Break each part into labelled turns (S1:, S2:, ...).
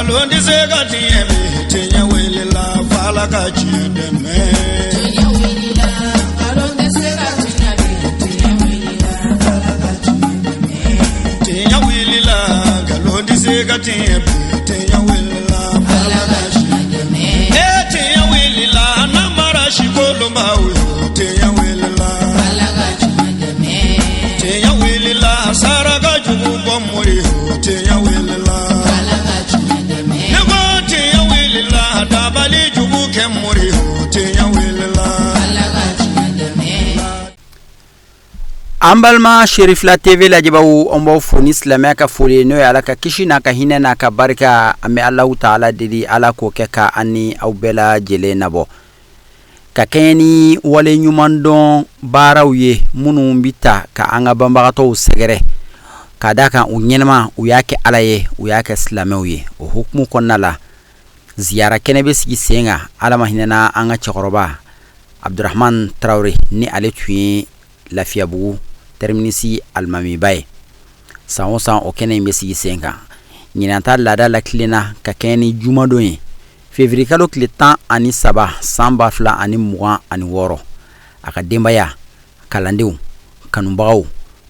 S1: Nkalon tɛ se ka tiɲɛ bi, tiɲɛ wulila f'Ala ka tiɲɛ dɛmɛ.
S2: Tiɲɛ wulila, nkalon tɛ se ka tiɲɛ bi, tiɲɛ wulila, Ala ka tiɲɛ dɛmɛ.
S1: Tiɲɛ wulila, nkalon tɛ se ka tiɲɛ bi, tiɲɛ wulila
S2: Ala ka tiɲɛ dɛmɛ.
S1: E tiɲɛ wulila, namara sikolonbaw yo, tiɲɛ wulila.
S2: Ala ka tiɲɛ dɛmɛ.
S1: Tiɲɛ wulila, saraka jugu bɔ mori yo, tiɲɛ wulila.
S2: Ala ka tiɲɛ dɛmɛ.
S1: Ne ko tiɲɛ wulila, dabali jugu kɛ mori yo, tiɲɛ wulila.
S2: Ala ka tiɲɛ dɛmɛ.
S3: An balima Cherifla TV lajɛbaw, an b'aw fo ni silamɛya ka foli ye, n'o ye Ala ka kisi n'a ka hinɛ n'a ka barika. An bɛ Alahu taala deli, Ala k'o kɛ ka an ni aw bɛɛ lajɛlen nabɔ ka kɛɲɛ ni wale ɲuman dɔn baaraw ye minnu bɛ ta ka an ka banbagatɔw sɛgɛrɛ, ka da kan u ɲɛnama u y'a kɛ Ala ye, u y'a kɛ silamɛw ye. O hukumu kɔnɔna la, ziyara kɛnɛ bɛ sigi sen kan. Ala ma hinɛna an ka cɛkɔrɔba Abdurahman Tarawele, ni ale tun ye Lafiyabugu terminus alimamiba ye. San o san, o kɛnɛ in bɛ sigi sen kan. Ɲinan ta laada la tilenna ka kɛɲɛ ni jumadon ye, février kalo tile 13, san 2026. A ka denbaya, kalandenw, kanubagaw,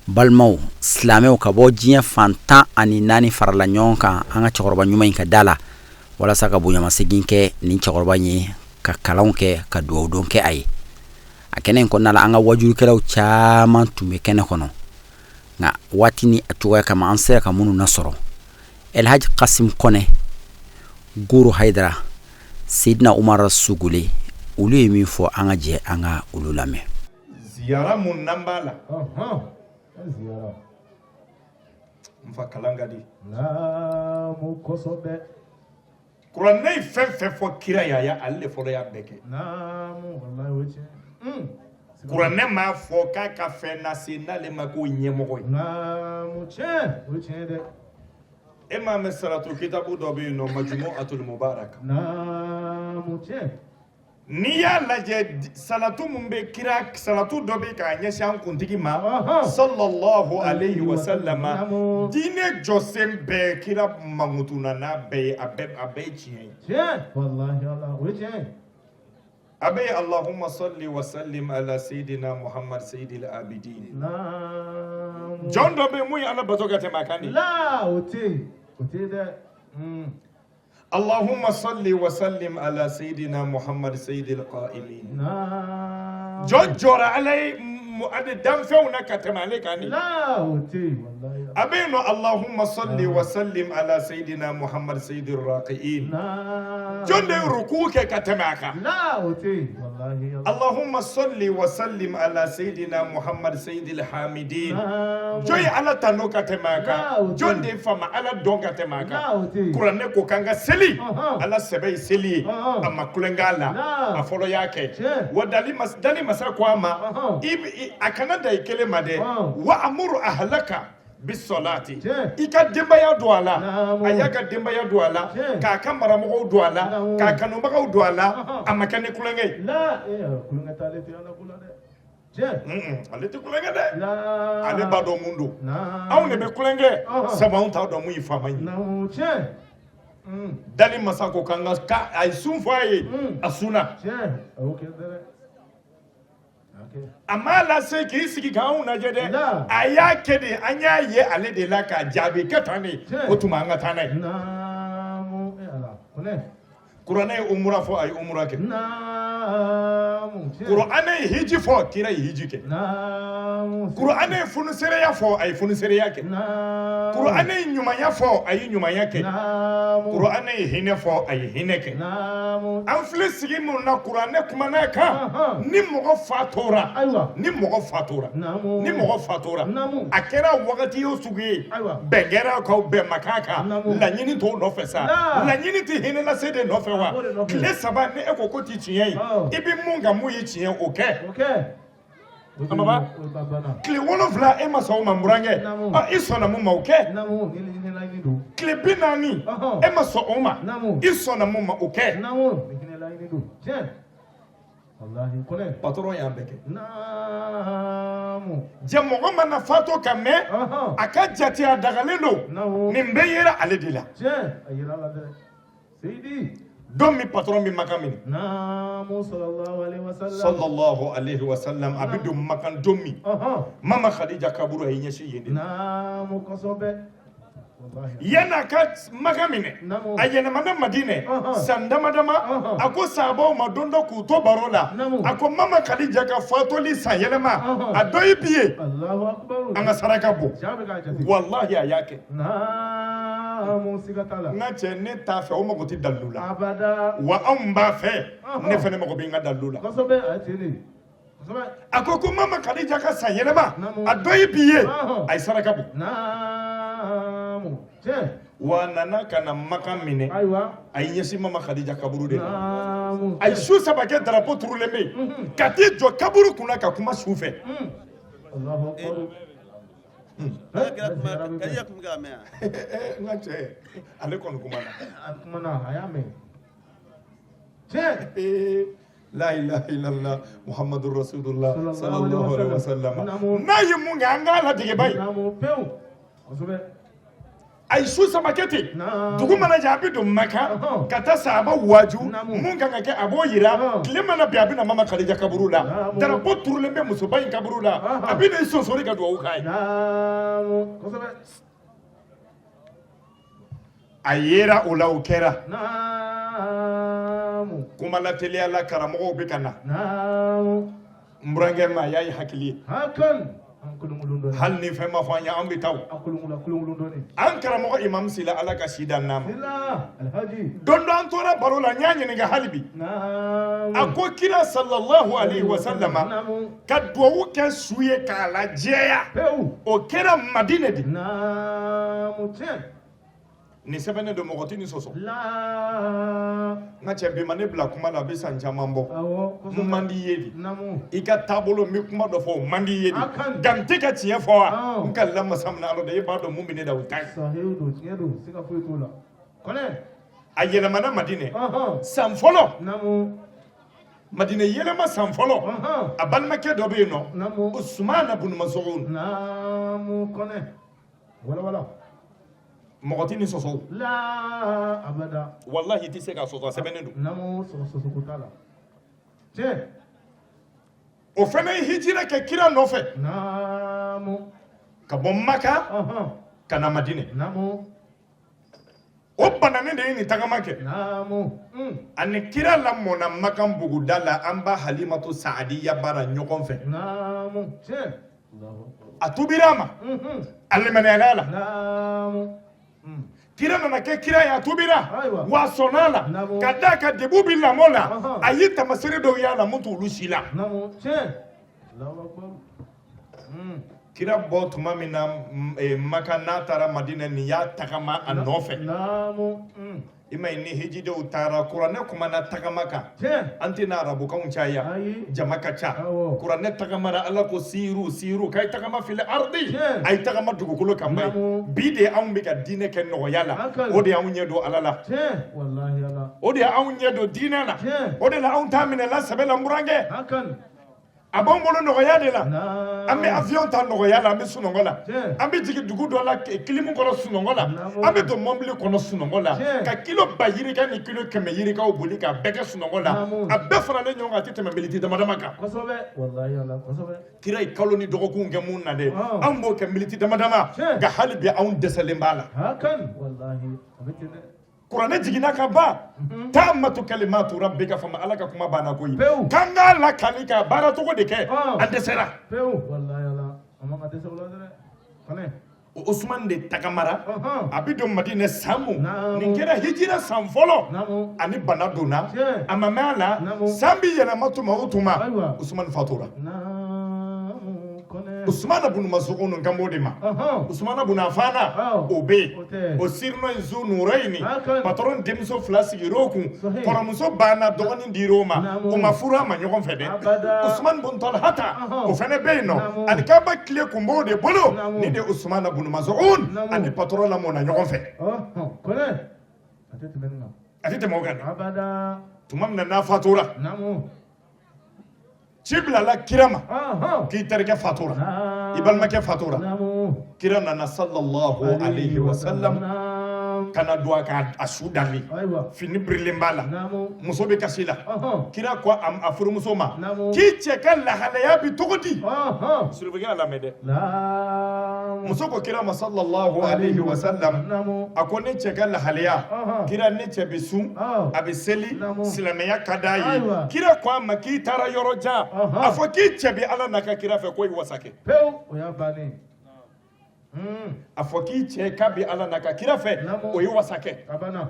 S3: balimaw, silamɛw ka bɔ diɲɛ fan 14 farala ɲɔgɔn kan an ka cɛkɔrɔba ɲuman in ka da la, walasa ka bonyamasegin kɛ nin cɛkɔrɔba in ye, ka kalanw kɛ, ka dugawudon kɛ a ye. A kɛnɛ in kɔnɔna la, an ka wajurukɛlaw caman tun bɛ kɛnɛ kɔnɔ, nka waati ni a cogoya kama, an sera ka minnu nasɔrɔ: Elhaji Kasim Kɔnɛ, Goro Hayidara, Seydina Umar Sugule. Olu ye min fɔ, an ka jɛ an ka olu lamɛn.
S4: Ziyara mun n'an b'a la, n fa, kalan ka di.
S5: Kosɛbɛ.
S4: Kuranɛ ye fɛn fɛn fɔ kira ye, a y'a ale de fɔlɔ y'a bɛɛ kɛ.
S5: Naamu, wallahi o ye tiɲɛ.
S4: Kuranɛ m'a fɔ k'a ka fɛn lase n'ale ma k'o ɲɛmɔgɔ ye.
S5: Naamu, tiɲɛ, o ye tiɲɛ dɛ.
S4: E m'a mɛn, salatu kitabu dɔ bɛ yen nɔ, Majumu'atul Mubaraka?
S5: Naamu, tiɲɛ.
S4: N'i y'a lajɛ, salatu mun bɛ kira, salatu dɔ bɛ k'a ɲɛsin an kuntigi ma, sallallahu alayhi wa sallama, diinɛ jɔsen bɛɛ kira mankutu na n'a bɛɛ ye, a bɛɛ ye tiɲɛ ye.
S5: Tiɲɛ, wallahi ala, o ye tiɲɛ ye.
S4: A bɛ ye Allahumma salli wa sallim ala sayyidina Muhammad sayyidil abidin. Jɔn dɔ bɛ yen mun ye Ala bato ka tɛmɛ a kan de?
S5: La, o tɛ yen, o tɛ yen dɛ.
S4: Allahumma salli wa sallim ala sayyidina Muhammad sayyidil qa'imin. Jɔn jɔra Ala ye ale danfɛnw na ka tɛmɛ ale kan de?
S5: La, o tɛ yen, wallahi.
S4: A bɛ yen nɔ, Allahumma salli wa sallim ala sayyidina Muhammad sayyidir raqi'in. Jɔn de ye ruku kɛ ka tɛmɛ a kan?
S5: La, o tɛ yen, wallahi ala.
S4: Allahumma salli wa sallim ala sayyidina Muhammad sayyidil hamidin. Jɔn ye Ala tanu ka tɛmɛ a kan? Jɔn de ye fama Ala dɔn ka tɛmɛ a kan? Kuranɛ ko k'an ka seli, Ala sɛbɛ ye seli ye, a ma tulonkɛ a la, a fɔlɔ y'a kɛ. Wa dali dali masa ko a ma, i a kana da i kelen ma dɛ, wa amuru ahlaka bisolati, i ka denbaya don a la. A y'a ka denbaya don a la, k'a ka maramɔgɔw don a la, k'a kanubagaw don a la. A ma kɛ ni tulonkɛ ye.
S5: La, tulonkɛ t'ale tɛ Ala ko la dɛ.
S4: Ale tɛ tulonkɛ dɛ, ale b'a dɔn mun don. Anw de bɛ tulonkɛ sabu anw t'a dɔn mun ye faama ye. Dali masa ko k'an ka a ye sun fɔ a ye, a sunna. A m'a lase k'i sigi k'anw lajɛ dɛ, a y'a kɛ de, an y'a ye ale de la k'a jaabi kɛ tan de. O tuma an ka taa n'a ye. Kuranɛ ye umura fɔ, a ye umura kɛ. Kuranɛ ye hiji fɔ, kira ye hiji kɛ. Kuranɛ ye funusereya fɔ, a ye funusereya kɛ. Kuranɛ ye ɲumanya fɔ, a ye ɲumanya kɛ. Kuranɛ ye hinɛ fɔ, a ye hinɛ kɛ. An filɛ sigi mun na, kuranɛ kumana kan, ni mɔgɔ fatora, ni mɔgɔ fatora, ni mɔgɔ fatora, a kɛra wagati o sugu ye, bɛn kɛra kan, bɛn ma k'a kan, laɲini t'o nɔfɛ sa. Laɲini tɛ hinɛ lase de nɔfɛ wa? Tile 3, ni e ko ko ti tiɲɛ ye, i bɛ mun kan mun ye tiɲɛ, o kɛ. Amaba tile 7, e ma sɔn o ma, n burankɛ, i sɔnna mun ma, o kɛ. Tile 40, e ma sɔn o ma, i sɔnna mun ma, o kɛ. Patron y'an bɛɛ kɛ. Jɛ, mɔgɔ mana fatɔ ka mɛn, a ka jate a dagalen don. Nin bɛɛ yera ale de la.
S5: Seyidi.
S4: Don min patron bɛ Makan minɛ.
S5: Naamu sallallahu alaihi wa sallam.
S4: Sallallahu alaihi wa sallam a bɛ don Makan don min.
S5: Ɔhɔn.
S4: Mama Khadija kaburu a y'i ɲɛsin yen de.
S5: Naamu kosɛbɛ. Wallahi.
S4: Yan'a ka Makan minɛ.
S5: Naamu.
S4: A yɛlɛmana Madinɛ.
S5: Ɔhɔn.
S4: San dama dama.
S5: Ɔhɔn.
S4: A ko sahabaw ma don dɔ k'u to baro la.
S5: Naamu.
S4: A ko Mama Khadija ka fatoli san yɛlɛma.
S5: Ɔhɔn.
S4: A dɔ ye bi ye.
S5: Allahu akbar.
S4: An ka saraka bɔ.
S5: Ja bɛ k'a jate.
S4: Walahi a y'a kɛ.
S5: Naamu siga t'a la.
S4: N ka cɛ ne t'a fɛ o mago tɛ dalilu la.
S5: Abada.
S4: Wa anw b'a fɛ
S5: Ɔhɔn.
S4: ne fana mago bɛ n ka dalilu la.
S5: Kosɛbɛ a ye tiɲɛ de ye. Kosɛbɛ.
S4: A ko ko Mama Khadija ka san yɛlɛma
S5: Naamu.
S4: a dɔ ye bi ye
S5: Ɔhɔn.
S4: a ye saraka bɔ.
S5: Naamu. Tiɲɛ.
S4: Wa a nana ka na Makan minɛ
S5: Ayiwa.
S4: a y'i ɲɛsin Mama Khadija kaburu de la.
S5: Naamu.
S4: A ye su saba kɛ drapeau turulen bɛ yen ka t'i jɔ kaburu kunna ka kuma su fɛ.
S5: Allahu akbar.
S6: Kaya tun bɛ k'a mɛn wa?
S4: N ka cɛ ale kɔni kumana.
S5: A kumana a y'a mɛn. Tiɲɛ.
S4: Ee, La ilaha illallah Muhammadu Rasulullah
S5: Sallallahu
S4: sallallahu alaihi wasallam.
S5: Naamu.
S4: N'a ye mun kɛ an k'a ladege ba ye.
S5: Naamu pewu. Kosɛbɛ.
S4: A ye su saba kɛ ten.
S5: Naamu.
S4: Dugu mana jɛ a bɛ don Maka
S5: Ɔhɔn.
S4: ka taa sahaba waaju
S5: Naamu.
S4: mun kan ka kɛ a b'o yira
S5: Ɔhɔn.
S4: tile mana bin a bɛ na Mama Khadija kaburu la
S5: Naamu.
S4: drapeau turulen bɛ musoba in kaburu la
S5: Ɔhɔn.
S4: a bɛ n'i sonsori ka dugawu k'a ye.
S5: Naamu. Kosɛbɛ.
S4: A yera o la o kɛra.
S5: Naamu.
S4: Kuma lateliya la karamɔgɔw bɛ ka na
S5: Naamu.
S4: n burankɛ ma a y'a ye hakili ye
S5: Hakan. An kolonkolon dɔɔni.
S4: hali ni fɛn ma fɔ an ye an bɛ taa o.
S5: An kolonkolon kolonkolon dɔɔni.
S4: An karamɔgɔ Imam Sila Ala ka si dan n'a ma.
S5: Sila. Alhaji.
S4: Don dɔ an tora baro la n y'a ɲininka hali bi.
S5: Naamu.
S4: A ko kira sallallahu alaihi wa sallama
S5: Naamu.
S4: ka duwawu kɛ su ye k'a lajɛya.
S5: Pewu.
S4: O kɛra Madinɛ de.
S5: Naamu. Tiɲɛ.
S4: Nin sɛbɛnnen don mɔgɔ tɛ nin sɔsɔ.
S5: La.
S4: N ka cɛ bi ma ne bila kuma la a bɛ san caman bɔ.
S5: Awɔ.
S4: N man di i ye de.
S5: Naamu.
S4: I ka taabolo n bɛ kuma dɔ fɔ o man di i ye de.
S5: A kan.
S4: Nka n tɛ ka tiɲɛ fɔ wa?
S5: Awɔ.
S4: N ka lamasa minɛ Ala dɔn e b'a dɔn mun bɛ ne da o ta ye.
S5: Sahiw don tiɲɛ don siga foyi t'o la. Kɔnɛ.
S4: A yɛlɛmana Madinɛ.
S5: Ɔhɔn.
S4: San fɔlɔ
S5: Naamu.
S4: Madinɛ yɛlɛma san fɔlɔ.
S5: Ɔhɔn.
S4: A balimakɛ dɔ bɛ yen nɔ.
S5: Naamu.
S4: Usumana bunu Mas'ud.
S5: Naamu kɔnɛ. Wala wala.
S4: Mɔgɔ tɛ nin sɔsɔ o.
S5: La abada.
S4: Walahi i tɛ se k'a sɔsɔ a sɛbɛnnen don.
S5: Naamu sɔgɔsɔgɔ t'a la. Tiɲɛ.
S4: O fana ye hijira kɛ kira nɔfɛ
S5: Naamu.
S4: ka bɔ Maka
S5: Ɔhɔn.
S4: ka na Madinɛ.
S5: Naamu.
S4: O bananen de ye nin tagama kɛ.
S5: Naamu.
S4: Ani kira lamɔna Makan buguda la an ba Halimatu Saadiya bara ɲɔgɔn fɛ.
S5: Naamu. Tiɲɛ. Allahu akbar.
S4: A tubira a ma. A limaniyala a la.
S5: Naamu.
S4: Kira nana kɛ kira ye a tubira.
S5: Ayiwa.
S4: Wa a sɔnna a la.
S5: Naamu.
S4: Ka d'a kan debu bi lamɔ la.
S5: Ɔhɔn.
S4: A ye taamasere dɔw y'a la mun t'olu si la.
S5: Naamu. Tiɲɛ. Allahu akbar.
S4: Kira bɔ tuma min na Maka n'a taara Madinɛ nin y'a tagama a nɔfɛ.
S5: Naamu.
S4: I ma ye ni hijidenw taara kuranɛ kumana tagama kan.
S5: Tiɲɛ.
S4: An tɛna arabukanw caya.
S5: Ayi.
S4: Jama ka ca.
S5: Awɔ.
S4: Kuranɛ tagamara Ala ko siiru siiru k'a ye tagama fili ardi.
S5: Tiɲɛ.
S4: A ye tagama dugukolo kan ba ye.
S5: Naamu.
S4: Bi de anw bɛ ka diinɛ kɛ nɔgɔya la.
S5: Akal.
S4: O de y'anw ɲɛ don Ala la.
S5: Tiɲɛ. Walahi Ala.
S4: O de y'anw ɲɛ don diinɛ la.
S5: Tiɲɛ.
S4: O de la anw t'a minɛ la sɛbɛ la n burankɛ.
S5: Hakan.
S4: A b'anw bolo nɔgɔya de la.
S5: Naamu.
S4: An bɛ avion ta nɔgɔya la, an bɛ sunɔgɔ la.
S5: Tiɲɛ.
S4: An bɛ jigin dugu dɔ la kilimu kɔnɔ sunɔgɔ la.
S5: Naamu.
S4: An bɛ don mɔbili kɔnɔ sunɔgɔ la.
S5: Tiɲɛ.
S4: Ka kilo ba yirika ni kilo kɛmɛ yirikaw boli k'a bɛɛ kɛ sunɔgɔ la.
S5: Naamu.
S4: A bɛɛ faralen ɲɔgɔn kan a tɛ tɛmɛ miniti dama dama kan.
S5: Kosɛbɛ. Walahi Ala. Kosɛbɛ.
S4: Kira ye kalo ni dɔgɔkunw kɛ mun na dɛ.
S5: Ɔn.
S4: Anw b'o kɛ miniti dama dama.
S5: Tiɲɛ.
S4: Nka hali bi anw dɛsɛlen b'a la.
S5: Hakan. Walahi. A bɛ ten dɛ.
S4: Kuranɛ jiginna ka ban. Taamatu kalimatu rabbika fama Ala ka kuma banna koyi.
S5: Pewu.
S4: K'an k'a lakali k'a baara cogo de kɛ.
S5: Ɔn.
S4: An dɛsɛra.
S5: Pewu. Walahi Ala. A man ka dɛsɛ o la dɛ. Kɔnɛ.
S4: Usman de tagamara.
S5: Ɔhɔn.
S4: A bɛ don Madinɛ san mun.
S5: Naamu.
S4: Nin kɛra hijira san fɔlɔ.
S5: Naamu.
S4: Ani bana donna.
S5: Tiɲɛ.
S4: A ma mɛn a la.
S5: Naamu.
S4: San bɛ yɛlɛma tuma o tuma.
S5: Ayiwa.
S4: Usman fatura.
S5: Naamu. Kɔnɛ.
S4: Usman bunu Mas'ud kan b'o de ma.
S5: Ɔhɔn.
S4: Usman bunu Affana
S5: Awɔ.
S4: o bɛ yen.
S5: O tɛ.
S4: O sirino in zu nurayini.
S5: Hakan.
S4: Patron denmuso fila sigir'o kun.
S5: Sahih.
S4: Kɔrɔmuso banna dɔgɔnin dir'o ma.
S5: Naamu.
S4: O ma furu a ma ɲɔgɔn fɛ dɛ.
S5: Abada.
S4: Usman bun Talhata
S5: Ɔhɔn.
S4: o fana bɛ yen nɔ.
S5: Naamu.
S4: Alikaba tile kun b'o de bolo.
S5: Naamu.
S4: Ni de Usman bunu Mas'ud
S5: Naamu.
S4: ani patron lamɔna ɲɔgɔn fɛ.
S5: Ɔhɔn. Kɔnɛ. A tɛ tɛmɛ nin kan.
S4: A tɛ tɛmɛ o kan dɛ.
S5: Abada.
S4: Tuma min na n'a fatura.
S5: Naamu.
S4: Ci bilala kira ma.
S5: Ɔhɔn.
S4: K'i terikɛ fatura.
S5: Naamu.
S4: I balimakɛ fatura.
S5: Naamu.
S4: Kira nana sallallahu alayhi wa sallam.
S5: Naamu.
S4: Ka na don a kan, a su dalen,
S5: Ayiwa.
S4: fini birilen b'a la, muso bɛ kasi la. Kira ko a furumuso ma k'i cɛ ka lahalaya bi cogo di? Sirifukɛ y'a lamɛn dɛ. Muso ko kira ma, sallallahu alayhi wa sallam, a ko ne cɛ ka lahalaya, kira, ne cɛ bɛ sun, a bɛ seli, silamɛya ka d'a ye. Kira ko a ma k'i taara yɔrɔ jan, a fɔ k'i cɛ bɛ Ala n'a ka kira fɛ, ko i wasa kɛ.
S5: Pewu, o y'a bannen.
S4: A fɔ k'i cɛ k'a bɛ Ala n'a ka kira fɛ, o ye wasa kɛ.
S5: A banna.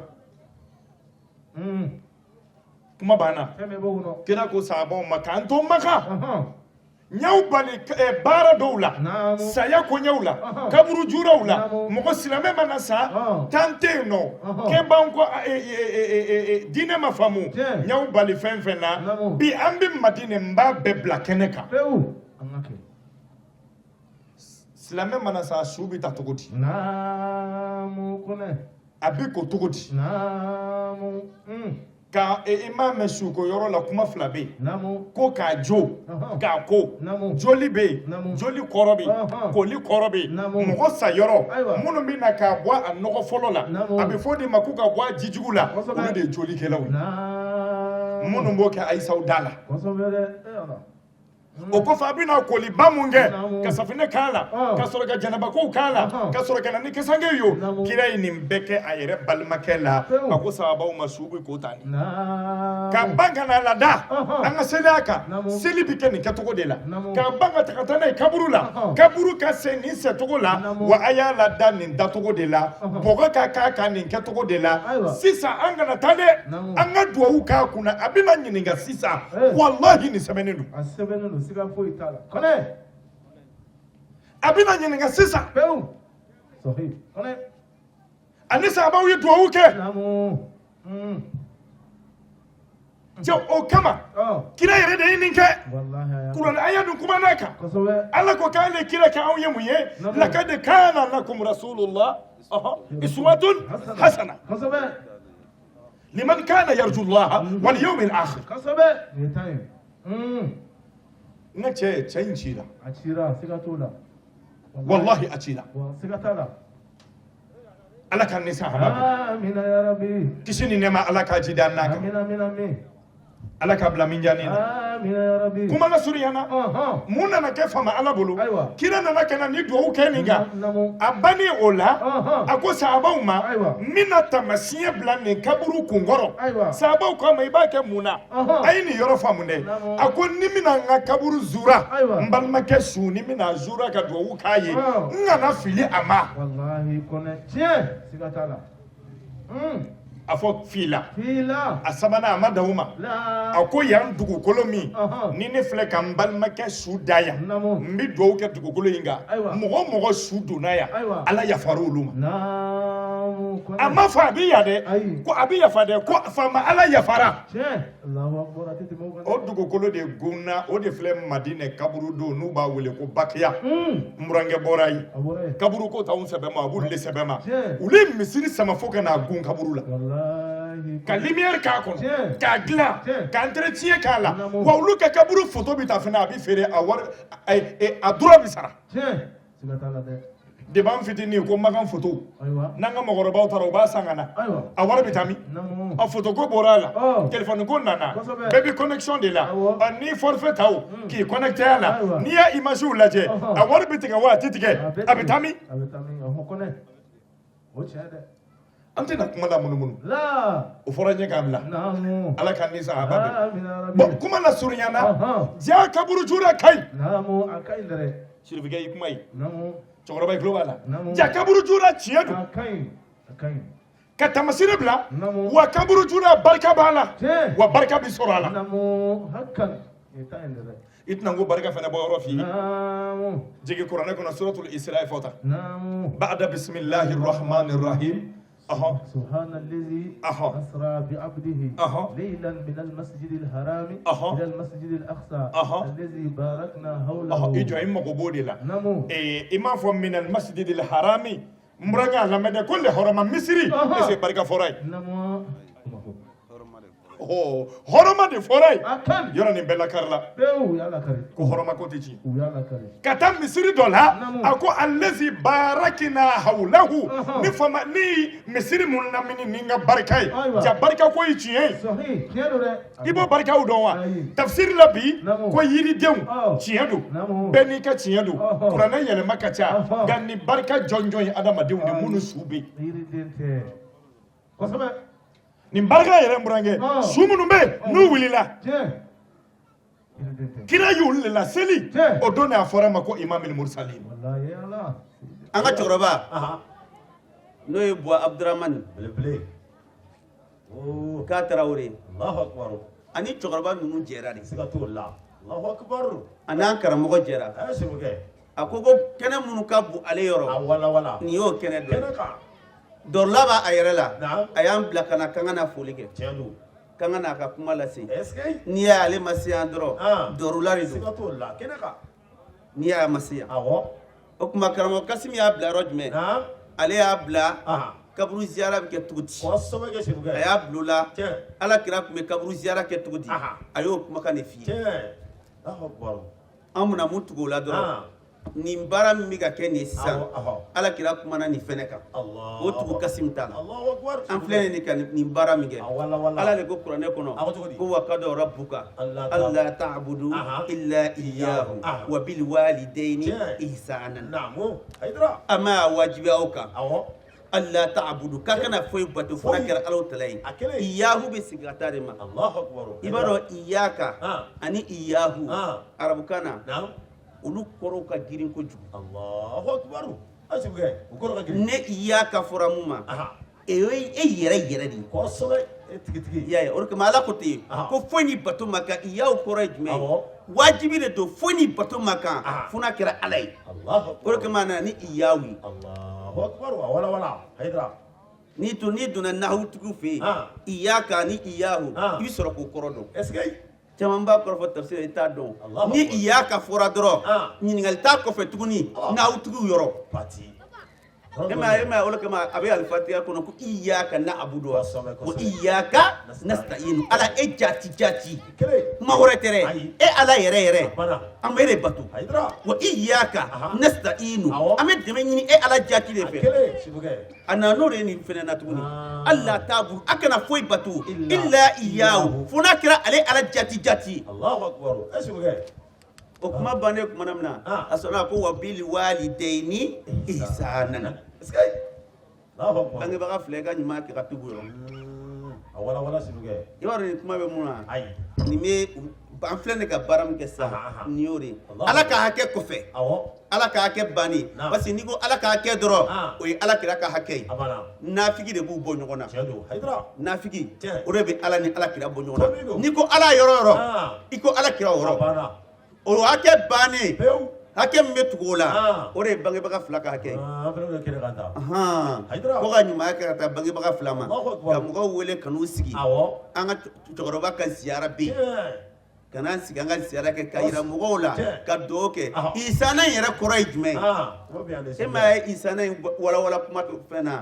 S4: Kuma banna.
S5: Fɛn bɛɛ b'o kɔnɔ.
S4: Kira ko sahabaw ma k'an to Maka, n y'aw bali baara dɔw la, saya koɲɛw la, kaburu juraw la. Mɔgɔ silamɛ mana sa, tan tɛ yen nɔ kɛ b'an kɔ, diinɛ ma faamu. N y'aw bali fɛn fɛn na, bi an bɛ Madinɛ, n b'a bɛɛ bila kɛnɛ kan.
S5: Pewu, an ka kɛ.
S4: Silamɛ mana sa, su bɛ ta cogo di?
S5: Naamu, kɔnɛ.
S4: A bɛ ko cogo di?
S5: Naamu.
S4: Ka i m'a mɛn, suko yɔrɔ la, kuma fila bɛ yen. Ko k'a jo, k'a ko. Joli bɛ yen, joli kɔrɔ bɛ yen, koli kɔrɔ bɛ yen. Mɔgɔ sa yɔrɔ, minnu bɛ na k'a bɔ a nɔgɔ fɔlɔ la, a bɛ fɔ o de ma k'u ka bɔ a jijugu la, olu de ye jolikɛlaw ye, minnu b'o kɛ ayisaw da la. O kɔfɛ, a bɛna koliba mun kɛ, ka safinɛ k'a la, ka sɔrɔ ka janabakow k'a la, ka sɔrɔ ka na ni kasange ye. Kira ye nin bɛɛ kɛ a yɛrɛ balimakɛ la. A ko sahabaw ma, su bɛ ko tan, ka ban ka na lada, an ka seli a kan, seli bɛ kɛ nin kɛcogo de la, ka ban ka taga taa n'a ye kaburu la, kaburu ka sen nin sɛcogo la, wa a y'a lada nin dacogo de la, bɔgɔ ka k'a kan nin kɛcogo de la. Sisan an kana taa dɛ, an ka duwawu k'a kunna. A bɛna ɲininka sisan, walahi nin sɛbɛnnen don.
S5: A sɛbɛnnen don, siga foyi t'a la, kɔnɛ.
S4: A bɛna ɲininka sisan.
S5: Pewu, sɔhi, kɔnɛ.
S4: Ani sahabaw ye duwawu kɛ. Cɛ, o kama kira yɛrɛ de ye nin kɛ. Kuranɛ aya dun kumana kan. Ala ko k'ale kira kɛ anw ye mun ye? Lakad kana lakum rasulullah iswatun hasana liman kana yarju Allah wal yawmil akhir.
S5: Kosɛbɛ, nin ye tan ye.
S4: N ka cɛ, cɛ in cira.
S5: A cira, siga t'o la.
S4: Wallahi, a cira.
S5: Siga t'a la.
S4: Ala ka ni sahaba.
S5: Amina ya rabbi.
S4: Kisi ni nɛɛma, Ala k'a jidi an n'a kan.
S5: Amina, amina, amin.
S4: Ala ka bila min jani na.
S5: Amina ya rabbi.
S4: Kuma la surunyana, mun nana kɛ fama Ala bolo? Kira nana ka na ni duwawu kɛ nin kan. A bannen o la, a ko sahabaw ma, n bɛna taamasiyɛn bila nin kaburu kunkɔrɔ. Sahabaw ko a ma, i b'a kɛ mun na? A ye nin yɔrɔ faamu dɛ. A ko ni n bɛna n ka kaburu zura, n balimakɛ su, ni n bɛna zura ka duwawu k'a ye, n kana fili a ma.
S5: Walahi kɔnɛ, tiɲɛ, siga t'a la.
S4: A fɔ fila.
S5: Fila.
S4: A sabanan, a ma dan o ma. A ko yan dugukolo min ni ne filɛ ka n balimakɛ su da yan, n bɛ dugawu kɛ dugukolo in kan, mɔgɔ o mɔgɔ su donna yan, Ala yafara olu ma. A ma fɔ a bɛ yan dɛ, ko a bɛ yafa dɛ, ko faama Ala yafara. O dugukolo de gunna, o de filɛ Madinɛ kaburu don, n'u b'a wele ko Bakiya. N burankɛ bɔra yen. Kaburu ko t'anw sɛbɛ ma, a b'olu de sɛbɛ ma. Olu ye misiri sama fo ka n'a gun kaburu la, ka lumière k'a kɔnɔ, k'a dilan, ka entretien k'a la. Wa olu ka kaburu photo bɛ ta fana, a bɛ feere, a wari, a droit bɛ sara. Depuis an fitinin ko Makan photo, n'an ka mɔgɔkɔrɔbaw taara, u b'a san ka na, a wari bɛ taa min? A photo ko bɔra a la, téléphone ko nana, bɛɛ bɛ connexion de la. Ni forfait ta o k'i connecté a la, n'i y'a image lajɛ, a wari bɛ tigɛ wa a tɛ tigɛ? A bɛ taa min? An tɛna kuma la munumunu, o fɔra ɲɛ k'a bila. Ala ka ni sahaba bɛn. Bon, kuma la surunyana, ja kaburu jura ka ɲi. Sirifukɛ y'i kuma ye, cɛkɔrɔba i tulo b'a la. Ja kaburu jura tiɲɛ don, ka taamasere bila, wa kaburu jura barika b'a la, wa barika bɛ sɔrɔ a la. I tɛna ko barika fana bɔ yɔrɔ f'i ye. Jigin kuranɛ kɔnɔ, suratul Isra fɔ ta, ba'da bismillahir rahmanir rahim.
S5: سبحان الذي أسرى بعبده ليلا من المسجد الحرام إلى المسجد الأقصى الذي باركنا حوله.
S4: I jɔ, i mago b'o de la. I m'a fɔ min al-masjidil harami, n burankɛ, a lamɛn dɛ, ko le hɔrɔma misiri, est-ce que barika fɔra ye? Hɔrɔma de fɔra yen, yɔrɔ nin bɛɛ lakarila ko hɔrɔma ko tɛ tiɲɛ. Ka taa misiri dɔ la, a ko allazi barakina hawlahu, ni fama ni misiri mun lamini ni n ka barika ye. Ja barika ko ye tiɲɛ ye, i b'o barikaw dɔn wa? Tafsiri la bi ko yiridenw tiɲɛ don, bɛɛ n'i ka tiɲɛ don, kuranɛ yɛlɛma ka ca, nka nin barika jɔnjɔn ye adamadenw de minnu su bɛ yen. Nin barika yɛrɛ n burankɛ, su minnu bɛ yen n'u wulila, kira y'olu de laseli o don de a fɔra a ma ko imamul mursalin.
S6: An ka cɛkɔrɔba n'o ye Buwa Abudramani k'a Tarawele ani cɛkɔrɔba ninnu jɛra de, a n'an karamɔgɔ jɛra. A ko ko kɛnɛ minnu ka bon ale yɔrɔ, nin y'o kɛnɛ dɔ ye. Dɔrɔla b'a a yɛrɛ la, a y'an bila ka na k'an ka na foli kɛ, k'an ka n'a ka kuma lase. N'i y'a ale ma se yan dɔrɔn, dɔrɔla de don. N'i y'a ma se yan, o tuma karamɔgɔ Kasimi y'a bila yɔrɔ jumɛn? Ale y'a bila kaburu ziyara bɛ kɛ cogo di? A y'a bila o la, Ala kira tun bɛ kaburu ziyara kɛ cogo di? A y'o kumakan de f'i ye. An bɛna mun tugu o la dɔrɔn? Nin baara min bɛ ka kɛ nin ye sisan, Ala kira kumana nin fɛnɛ kan, o tugu Kasimi ta la. An filɛ nin ka nin baara min kɛ, Ala de ko kuranɛ kɔnɔ ko wa qada rabbuka alla ta'budu illa iyyahu wa bil walidayni ihsanan. A ma wajibiya aw kan alla ta'budu, k'a kana foyi bato fo n'a kɛra Ala tala ye. Iyahu bɛ segin ka taa de ma. I b'a dɔn iyaka ani iyahu arabukan na, olu kɔrɔw ka girin kojugu. Ne iyaka fɔra mun ma, e yɛrɛ yɛrɛ de ye. I y'a ye, o de kama Ala ko ten ko foyi ni bato ma kan. Iyahu kɔrɔ ye jumɛn ye? Wajibi de don, foyi ni bato ma kan fo n'a kɛra Ala ye. O de kama a nana ni iyahu ye. N'i to n'i donna nahutigiw fɛ yen, iyaka ni iyahu, i bɛ sɔrɔ k'o kɔrɔ dɔn. Caman b'a kɔrɔ fɔ tafsir, i t'a dɔn. Ni iyaka fɔra dɔrɔn, ɲininkali t'a kɔfɛ tuguni nahutigiw yɔrɔ. E ma ye, o de kama a bɛ alifatiya kɔnɔ ko iyaka na'budu wa iyaka nasta'inu. Ala e jati jati, kuma wɛrɛ tɛ dɛ, e Ala yɛrɛ yɛrɛ, an bɛ e de bato. Wa iyaka nasta'inu, an bɛ dɛmɛ ɲini e Ala jati de fɛ. A nana n'o de ye nin fɛnɛ na tuguni, alla ta'budu, a kana foyi bato illa iyahu, fo n'a kɛra ale Ala jati jati. O kuma bannen tuma min na, a sɔrɔla ko wa bil walidayni ihsanan. Bangebaga fila, i ka ɲuman kɛ ka tugu yɔrɔ. I b'a dɔn nin kuma bɛ mun na? Nin bɛ an filɛ nin ka baara min kɛ sisan, nin y'o de ye. Ala ka hakɛ kɔfɛ, Ala ka hakɛ bannen, parce que n'i ko Ala ka hakɛ dɔrɔn, o ye Ala kira ka hakɛ ye. Nafigi de b'u bɔ ɲɔgɔn na. Nafigi o de bɛ Ala ni Ala kira bɔ ɲɔgɔn na. N'i ko Ala yɔrɔ yɔrɔ, i ko Ala kira o yɔrɔ. O hakɛ bannen, hakɛ min bɛ tugu o la, o de ye bangebaga fila ka hakɛ ye. Ko ka ɲumanya kɛ ka taa bangebaga fila ma, ka mɔgɔw wele ka n'u sigi. An ka cɛkɔrɔba ka ziyara bɛ yen, ka n'an sigi an ka ziyara kɛ, ka yira mɔgɔw la, ka dugawu kɛ. Isana in yɛrɛ kɔrɔ ye jumɛn ye? E m'a ye isana in walawala kuma fɛn na,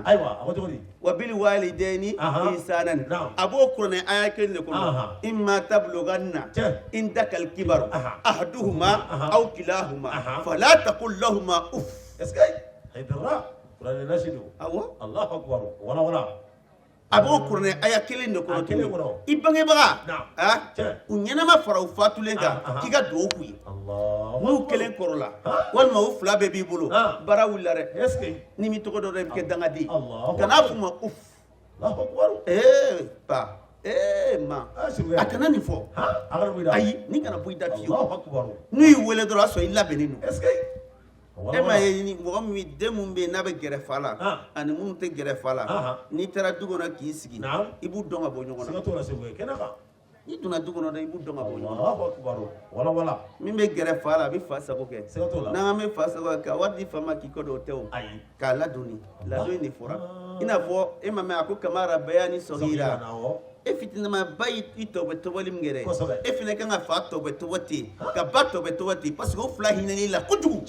S6: wa bil walidayni ihsanan, a b'o kuranɛ aya kelen de kɔnɔ, imma tablughanna indakal kibaru ahaduhuma aw kilahuma fala taqul lahuma uff. Awɔ, a b'o kuranɛ aya kelen de kɔnɔ tuguni. I bangebaga u ɲɛnama fara u fatulen kan, k'i ka dugawu k'u ye. N'u kelen kɔrɔla walima u fila bɛɛ b'i bolo, baara wulila dɛ. N'i m'i tɔgɔ dɔn dɛ, i bɛ kɛ dangaden. Kan'a f'u ma uff, ee ba, ee ma, a kana nin fɔ. Ayi, nin kana bɔ i da fiyewu. N'u y'i wele dɔrɔn, a sɔrɔ i labɛnnen don. E m'a ye ni mɔgɔ min den mun bɛ yen n'a bɛ gɛrɛ fa la ani minnu tɛ gɛrɛ fa la, n'i taara du kɔnɔ k'i sigi, i b'u dɔn ka bɔ ɲɔgɔn na. N'i donna du kɔnɔ dɛ, i b'u dɔn ka bɔ ɲɔgɔn na. Min bɛ gɛrɛ fa la, a bɛ fa sago kɛ. N'an bɛ fa sago kɛ, ka wari di fa ma k'i kɔ don, o tɛ o. K'a ladonni, ladon de fɔra. I n'a fɔ e ma mɛn a ko kama rabbayani saghira. E fitinama ba y'i tɔbɛ tɔbɔli min kɛ dɛ, e fana kan ka fa tɔbɛ tɔbɔ ten, ka ba tɔbɛ tɔbɔ ten, parce que o fila hinɛn'i la kojugu.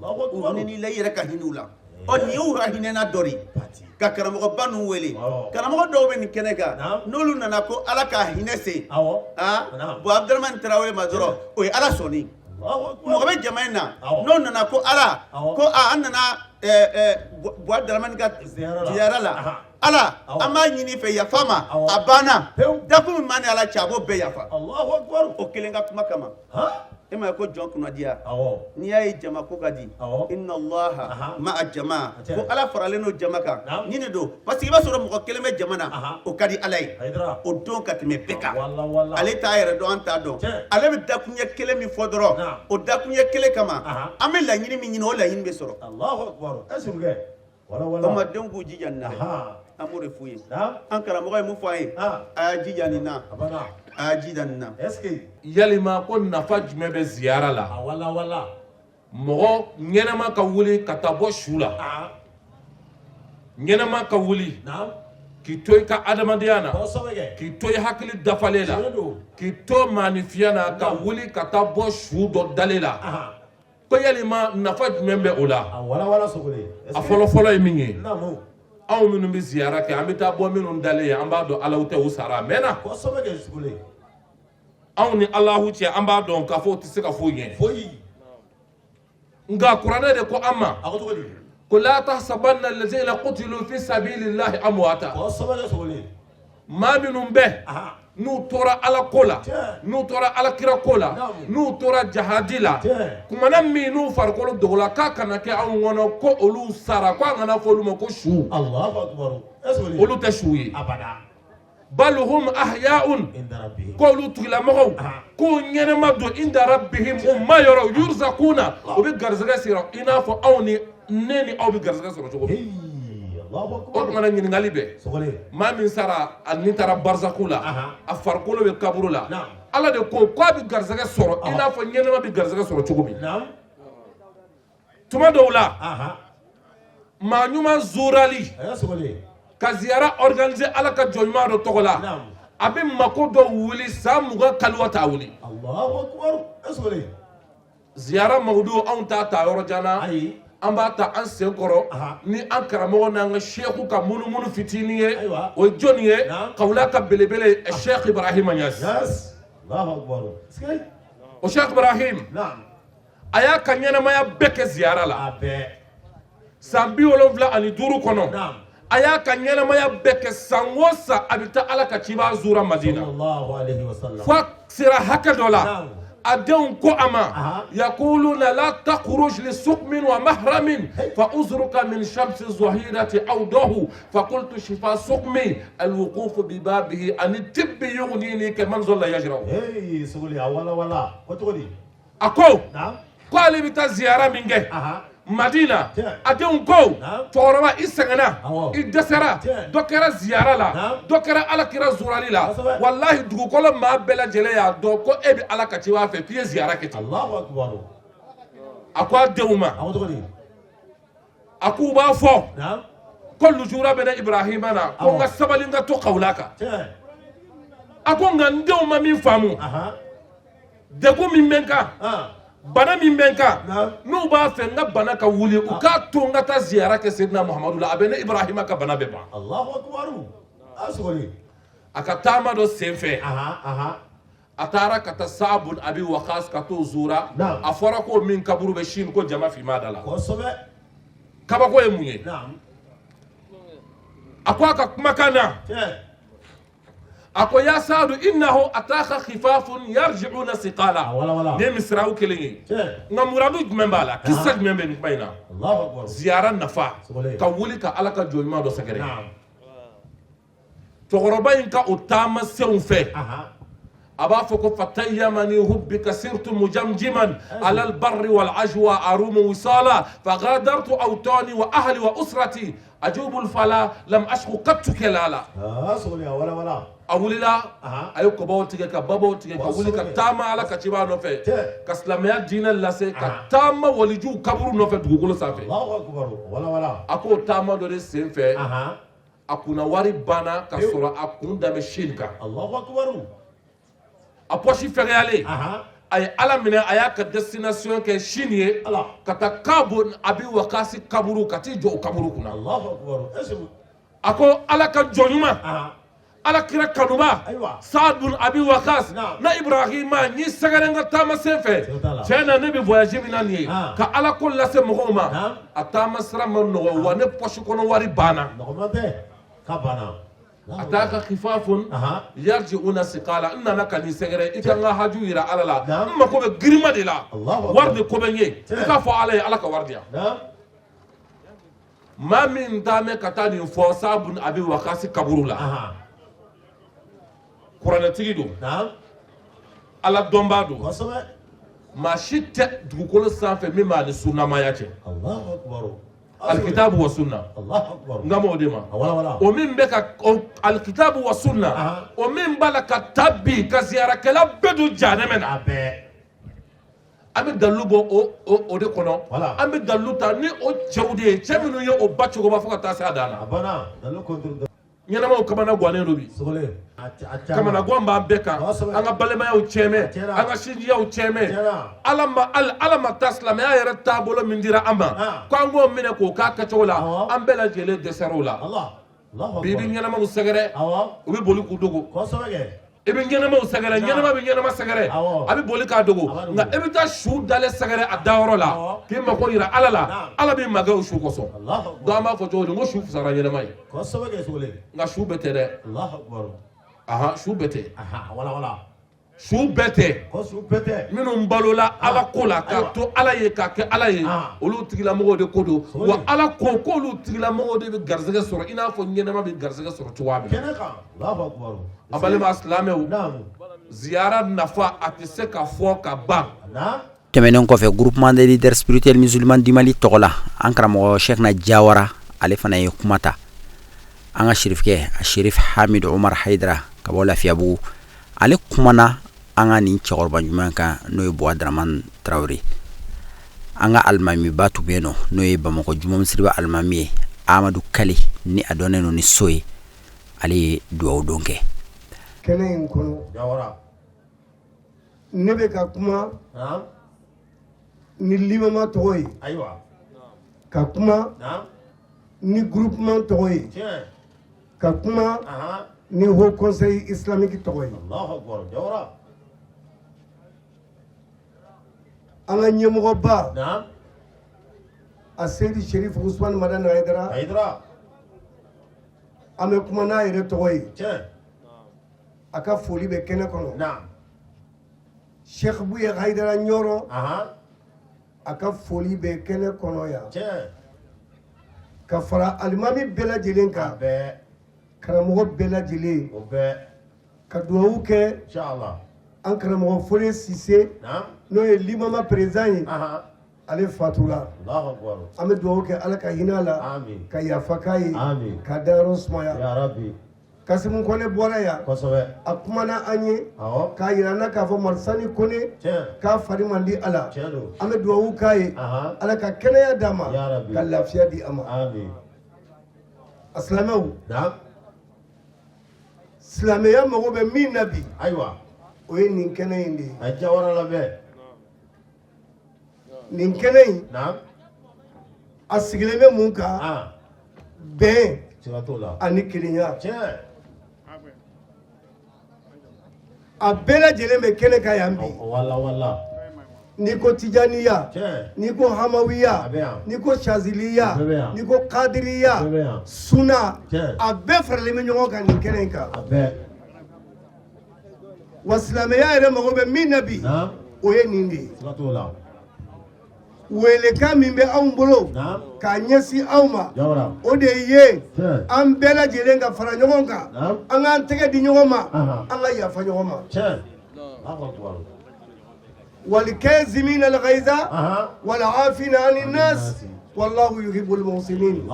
S6: U hinɛn'i la, i yɛrɛ ka hinɛ u la. Ɔ nin y'u ka hinɛna dɔ de ye ka karamɔgɔba ninnu wele. Karamɔgɔ dɔw bɛ nin kɛnɛ kan, n'olu nana ko Ala ka hinɛ se aa bon Abudramani Tarawele ma dɔrɔn, o ye Ala sɔnni. Mɔgɔ bɛ jama in na, n'o nana ko Ala ko aa an nana Buwa Daramani ka ziyara la, Ala an b'a ɲini i fɛ yafa ma, a banna. Dakun min b'an ni Ala cɛ, a b'o bɛɛ yafa o kelen ka kuma kama. E ma ye ko jɔn kunnadiya, n'i y'a ye jama ko ka di, inna allaha ma'a jama, ko Ala faralen don jama kan, nin de don. Parce que i b'a sɔrɔ mɔgɔ kelen bɛ jama na, o ka di Ala ye o don ka tɛmɛ bɛɛ kan. Ale t'a yɛrɛ dɔn, an t'a dɔn. Ale bɛ dakuɲɛ kelen min fɔ dɔrɔn, o dakuɲɛ kelen kama, an bɛ laɲini min ɲini, o laɲini bɛ sɔrɔ. O ma denw k'u jija nin na dɛ, an b'o de f'u ye. An karamɔgɔ ye mun fɔ an ye? A y'a jija nin na, a y'a jija nin na.
S7: Yalima ko nafa jumɛn bɛ ziyara la? Mɔgɔ ɲɛnama ka wuli ka taa bɔ su la, ɲɛnama ka wuli k'i to i ka adamadenya na, k'i to i hakili dafalen la, k'i to maanifiya na, ka wuli ka taa bɔ su dɔ dalen la, ko yalima nafa jumɛn bɛ o la? A fɔlɔfɔlɔ ye min ye, anw minnu bɛ ziyara kɛ, an bɛ taa bɔ minnu dalen ye, an b'a dɔn Alahu tɛ, u sara a mɛnna. Anw ni Alahu cɛ, an b'a dɔn k'a fɔ o tɛ se ka foyi ɲɛ. Nka kuranɛ de ko an ma ko la tahsabanna allazina qutilu fi sabilillahi amwata. Maa minnu bɛ n'u tora Ala ko la, n'u tora Ala kira ko la, n'u tora jahadi la, kumana min n'u farikolo dogola, k'a kana kɛ anw kɔnɔ ko olu sara, ko an kana fɔ olu ma ko su, olu tɛ su ye. Bal hum ahya'un, ko olu tigilamɔgɔw k'u ɲɛnɛma don, inda rabbihim, u ma yɔrɔ, yurzakuna, u bɛ garisɛgɛ sɔrɔ i n'a fɔ anw ni ne ni aw bɛ garisɛgɛ sɔrɔ cogo min. O tuma na ɲininkali bɛ maa min sara, a ni taara barizaku la, a farikolo bɛ kaburu la, Ala de ko k'a bɛ garisɛgɛ sɔrɔ i n'a fɔ ɲɛnɛma bɛ garisɛgɛ sɔrɔ cogo min. Tuma dɔw la, maa ɲuman zurali ka ziyara organiser Ala ka jɔn ɲuman dɔ tɔgɔ la, a bɛ mako dɔ wuli, san 20 kaliwa t'a wuli. Ziyara mawudu, anw t'a ta yɔrɔ jan na, an b'a ta an sen kɔrɔ ni an karamɔgɔ n'an ka seku ka munumunu fitinin ye. O ye jɔnni ye? Kawula ka belebele, Sheikh Ibrahim Niass. O Sheikh Ibrahim, a y'a ka ɲɛnamaya bɛɛ kɛ ziyara la, san 75 kɔnɔ. A y'a ka ɲɛnamaya bɛɛ kɛ, san o san a bɛ taa Ala ka ciba zura Madina, fo a sera hakɛ dɔ la, a denw ko a ma: yakuluna la takhruj li suqmin wa mahramin fa uzruka min shamsi zahirati awdahu fa qultu shifa suqmi alwuquf bi babihi ani tibbi yughnini kaman zalla yajra. A ko ko ale bɛ taa ziyara min kɛ Madina, a denw ko: cɛkɔrɔba, i sɛgɛnna, i dɛsɛra, dɔ kɛra ziyara la, dɔ kɛra Ala kira zurali la, walahi dugukolo maa bɛɛ lajɛlen y'a dɔn ko e bɛ Ala ka ciba fɛ, k'i ye ziyara kɛ ten. A ko a denw ma, a k'u b'a fɔ ko lujura bɛ ne Ibrahima na, ko n ka sabali, n ka to kawula kan. A ko nka n denw ma min faamu, degun min bɛ n kan, bana min bɛ n kan, n'u b'a fɛ n ka bana ka wuli, u k'a to n ka taa ziyara kɛ Seydina Muhamadu la, a bɛ ne Ibrahima ka bana bɛɛ ban. A ka taama dɔ sen fɛ, a taara ka taa Saabun Abi Wakas, ka t'o zura. A fɔra ko min kaburu bɛ Sini, ko jama finma da la. Kabako ye mun ye? A ko a ka kumakan na, a ko: ya Saadu innahu ataka khifafun yarji'una siqala. Nin ye misiraw kelen ye, nka muradu jumɛn b'a la? Kisa jumɛn bɛ nin kuma in na? Ziyara nafa, ka wuli ka Ala ka jɔn ɲuman dɔ sɛgɛrɛ. Cɛkɔrɔba in ka o taama senw fɛ, a b'a fɔ ko fatayyamani hubbika sirtu mujamjiman ala albarri wal ajwa arumu wisala fagadartu awtani wa ahli wa usrati ajubul fala lam ashku qattu kelala. A wulila, a ye kɔbaw tigɛ, ka babaw tigɛ, ka wuli ka taama Ala ka ciba nɔfɛ, ka silamɛya diinɛ lase, ka taama walijuw kaburu nɔfɛ dugukolo sanfɛ. A k'o taama dɔ de sen fɛ, a kunna wari banna ka sɔrɔ a kun da bɛ Sini kan, a pɔsi fɛgɛyalen. A ye Ala minɛ, a y'a ka destination kɛ Chine ye, ka taa Kabu Abi Wakasi kaburu, ka t'i jɔ o kaburu kunna. A ko Ala ka jɔn ɲuman, Ala kira kanuba, Saad bun Abi Wakas na Ibrahima, n y'i sɛgɛrɛ n ka taama sen fɛ. Tiɲɛ na, ne bɛ voyage min na nin ye ka Ala ko lase mɔgɔw ma, a taama sira ma nɔgɔ wa, ne poche kɔnɔ wari banna. A taa ka kifafun yarjiuna sikala, n nana ka n'i sɛgɛrɛ, i ka n ka haju yira Ala la, n mako bɛ girima de la, wari de ko bɛ n ye, i k'a fɔ Ala ye, Ala ka wari di yan. Maa min taamɛ ka taa nin fɔ Saad bun Abi Wakasi kaburu la, kuranɛtigi don, Ala dɔnbaa don, maa si tɛ dugukolo sanfɛ min b'a ni sunnamaya cɛ. Alikitabu wa sunna, n kan b'o de ma. O min bɛ ka alikitabu wa sunna, o min b'a la ka ta bi ka ziyarakɛla bɛɛ don jahanɛmɛ na, an bɛ dalilu bɔ o de kɔnɔ. An bɛ dalilu ta ni o cɛw de ye, cɛ minnu ye o ba cogoba fo ka taa se a dan na. Ɲɛnamaw kamana gannen don bi, kamanagan b'an bɛɛ kan, an ka balimayaw tiɲɛ, an ka sinjiyaw tiɲɛ. Ala ma Ala ma taa silamɛya yɛrɛ taabolo min dira an ma, k'an k'o minɛ k'o k'a kɛcogo la, an bɛɛ lajɛlen dɛsɛr'o la. Bi i bɛ ɲɛnamaw sɛgɛrɛ, u bɛ boli k'u dogo. I bɛ ɲɛnamaw sɛgɛrɛ, ɲɛnama bɛ ɲɛnama sɛgɛrɛ, a bɛ boli k'a dogo. Nka e bɛ taa su dalen sɛgɛrɛ a dayɔrɔ la k'i mako yira Ala la, Ala b'i magɛn o su kosɔn. Donc an b'a fɔ cogo di? N ko su fisara ɲɛnama ye, nka su bɛɛ tɛ dɛ. Ahan, su bɛɛ tɛ, su bɛɛ tɛ. Minnu balola Ala ko la, k'a to Ala ye, k'a kɛ Ala ye, olu tigilamɔgɔw de ko don. Wa Ala ko k'olu tigilamɔgɔw de bɛ garisɛgɛ sɔrɔ i n'a fɔ ɲɛnama bɛ garisɛgɛ sɔrɔ cogoya min na. A balima silamɛw, ziyara nafa a tɛ se ka fɔ ka ban.
S3: Tɛmɛnen kɔfɛ, groupement des leaders spirituels musulmans du Mali tɔgɔ la, an karamɔgɔ Cheikhna Jawara, ale fana ye kuma ta. An ka sherifkɛ, a Sherif Hamid Umar Haidara ka bɔ Lafiyabugu, ale kumana an ka nin cɛkɔrɔba ɲuman kan, n'o ye Buwa Dramane Traoré. An ka alimamiba tun bɛ yen nɔ, n'o ye Bamakɔ Juma Misiriba alimami ye, Amadu Kale, ni a dɔnnen don ni so ye, ale ye dugawu don kɛ.
S8: Kɛnɛ in kɔnɔ, ne bɛ ka kuma ni limama tɔgɔ ye, ka kuma ni groupement tɔgɔ ye, ka kuma ni haut conseil islamique tɔgɔ ye. An ka ɲɛmɔgɔba, a Seyidi Sherif Usman Madani Hayidara, an bɛ kuma n'a yɛrɛ tɔgɔ ye, a ka foli bɛ kɛnɛ kɔnɔ. Cheikh Buye Hayidara Ɲɔrɔ, a ka foli bɛ kɛnɛ kɔnɔ yan, ka fara alimami bɛɛ lajɛlen kan, karamɔgɔ bɛɛ lajɛlen, ka dugawu kɛ an karamɔgɔ Fode Sise, n'o ye limama président ye, ale fatula. An bɛ dugawu kɛ Ala ka hinɛ a la, ka yafa k'a ye, ka dayɔrɔ sumaya. Kasimu Kɔnɛ bɔra yan, a kumana an ye k'a yira an na k'a fɔ Marisani Kɔnɛ k'a fari man di a la. An bɛ dugawu k'a ye, Ala ka kɛnɛya d'a ma, ka lafiya di a ma. A silamɛw, silamɛya mago bɛ min na bi, o ye nin kɛnɛ in de ye. Nin kɛnɛ in, a sigilen bɛ mun kan? Bɛn ani kelenya. A bɛɛ lajɛlen bɛ kɛnɛ kan yan bi. N'i ko tijaniya, n'i ko hamawiya, n'i ko shaziliya, n'i ko kadiriya, suna, a bɛɛ faralen bɛ ɲɔgɔn kan nin kɛnɛ in kan. Wa silamɛya yɛrɛ mago bɛ min na bi, o ye nin de ye. Welekan min bɛ anw bolo k'a ɲɛsin aw ma, o de ye an bɛɛ lajɛlen ka fara ɲɔgɔn kan, an k'an tɛgɛ di ɲɔgɔn ma, an ka yafa ɲɔgɔn ma. Walikazimina alghaiza walafina ani nas wallahu yuhibbul muhsinin.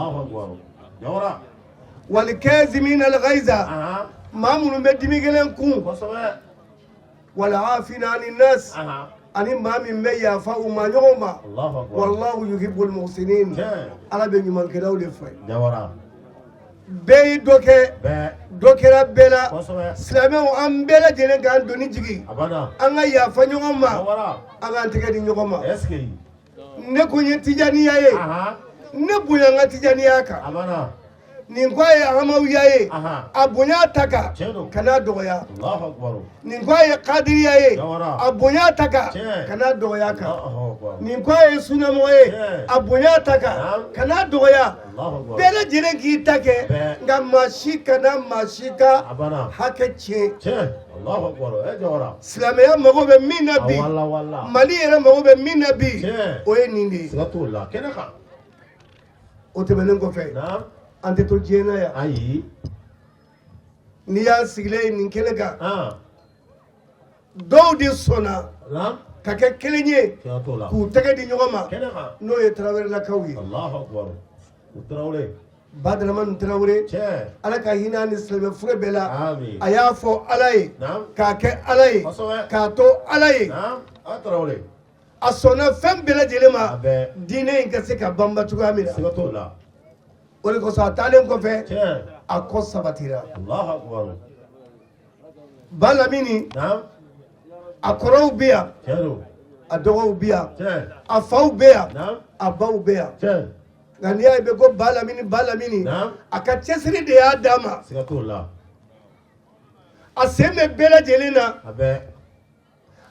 S8: Walikazimina alghaiza, maa minnu bɛ dimi gɛlɛn kun, walafina ani nas, ani maa min bɛ yafa u ma ɲɔgɔn ma, wallahu yuhibbul muhsinin, Ala bɛ ɲumankɛlaw de fɛ. Bɛɛ ye dɔ kɛ, dɔ kɛra bɛɛ la. Silamɛw, an bɛɛ lajɛlen k'an doni jigin, an ka yafa ɲɔgɔn ma, an k'an tɛgɛ di ɲɔgɔn ma. Ne ko n ye tijaniya ye, ne bonya n ka tijaniya kan. Nin ko a ye hamawiya ye, a bonya ta kan, kan'a dɔgɔya. Nin ko a ye kadiriya ye, a bonya ta kan, kan'a dɔgɔya kan. Nin ko a ye sunamɔgɔ ye, a bonya ta kan, kan'a dɔgɔya. Bɛɛ lajɛlen k'i ta kɛ, nka maa si kana maa si ka hakɛ tiɲɛ. Silamɛya mago bɛ min na bi, Mali yɛrɛ mago bɛ min na bi, o ye nin de ye. O tɛmɛnen kɔfɛ, an tɛ to diɲɛ na yan.
S9: Ayi.
S8: N'i y'an sigilen ye nin kɛnɛ kan, dɔw de sɔnna ka kɛ kelen ye k'u tɛgɛ di ɲɔgɔn ma, n'o ye tarawelelakaw ye. Badaramani Tarawele, Ala ka hinɛ ni silamɛ fure bɛɛ la, a y'a fɔ Ala ye k'a kɛ Ala ye k'a to Ala ye. A sɔnna fɛn bɛɛ lajɛlen ma diinɛ in ka se ka banba cogoya min na. O de kosɔn a taalen kɔfɛ, a kɔ sabatira. Ba Lamini, a kɔrɔw bɛ yan, a dɔgɔw bɛ yan, a faw bɛ yan, a baw bɛ yan. Nka n'i y'a ye bɛ ko Ba Lamini, Ba Lamini, a ka cɛsiri de y'a d'a ma. A sen bɛ bɛɛ lajɛlen na,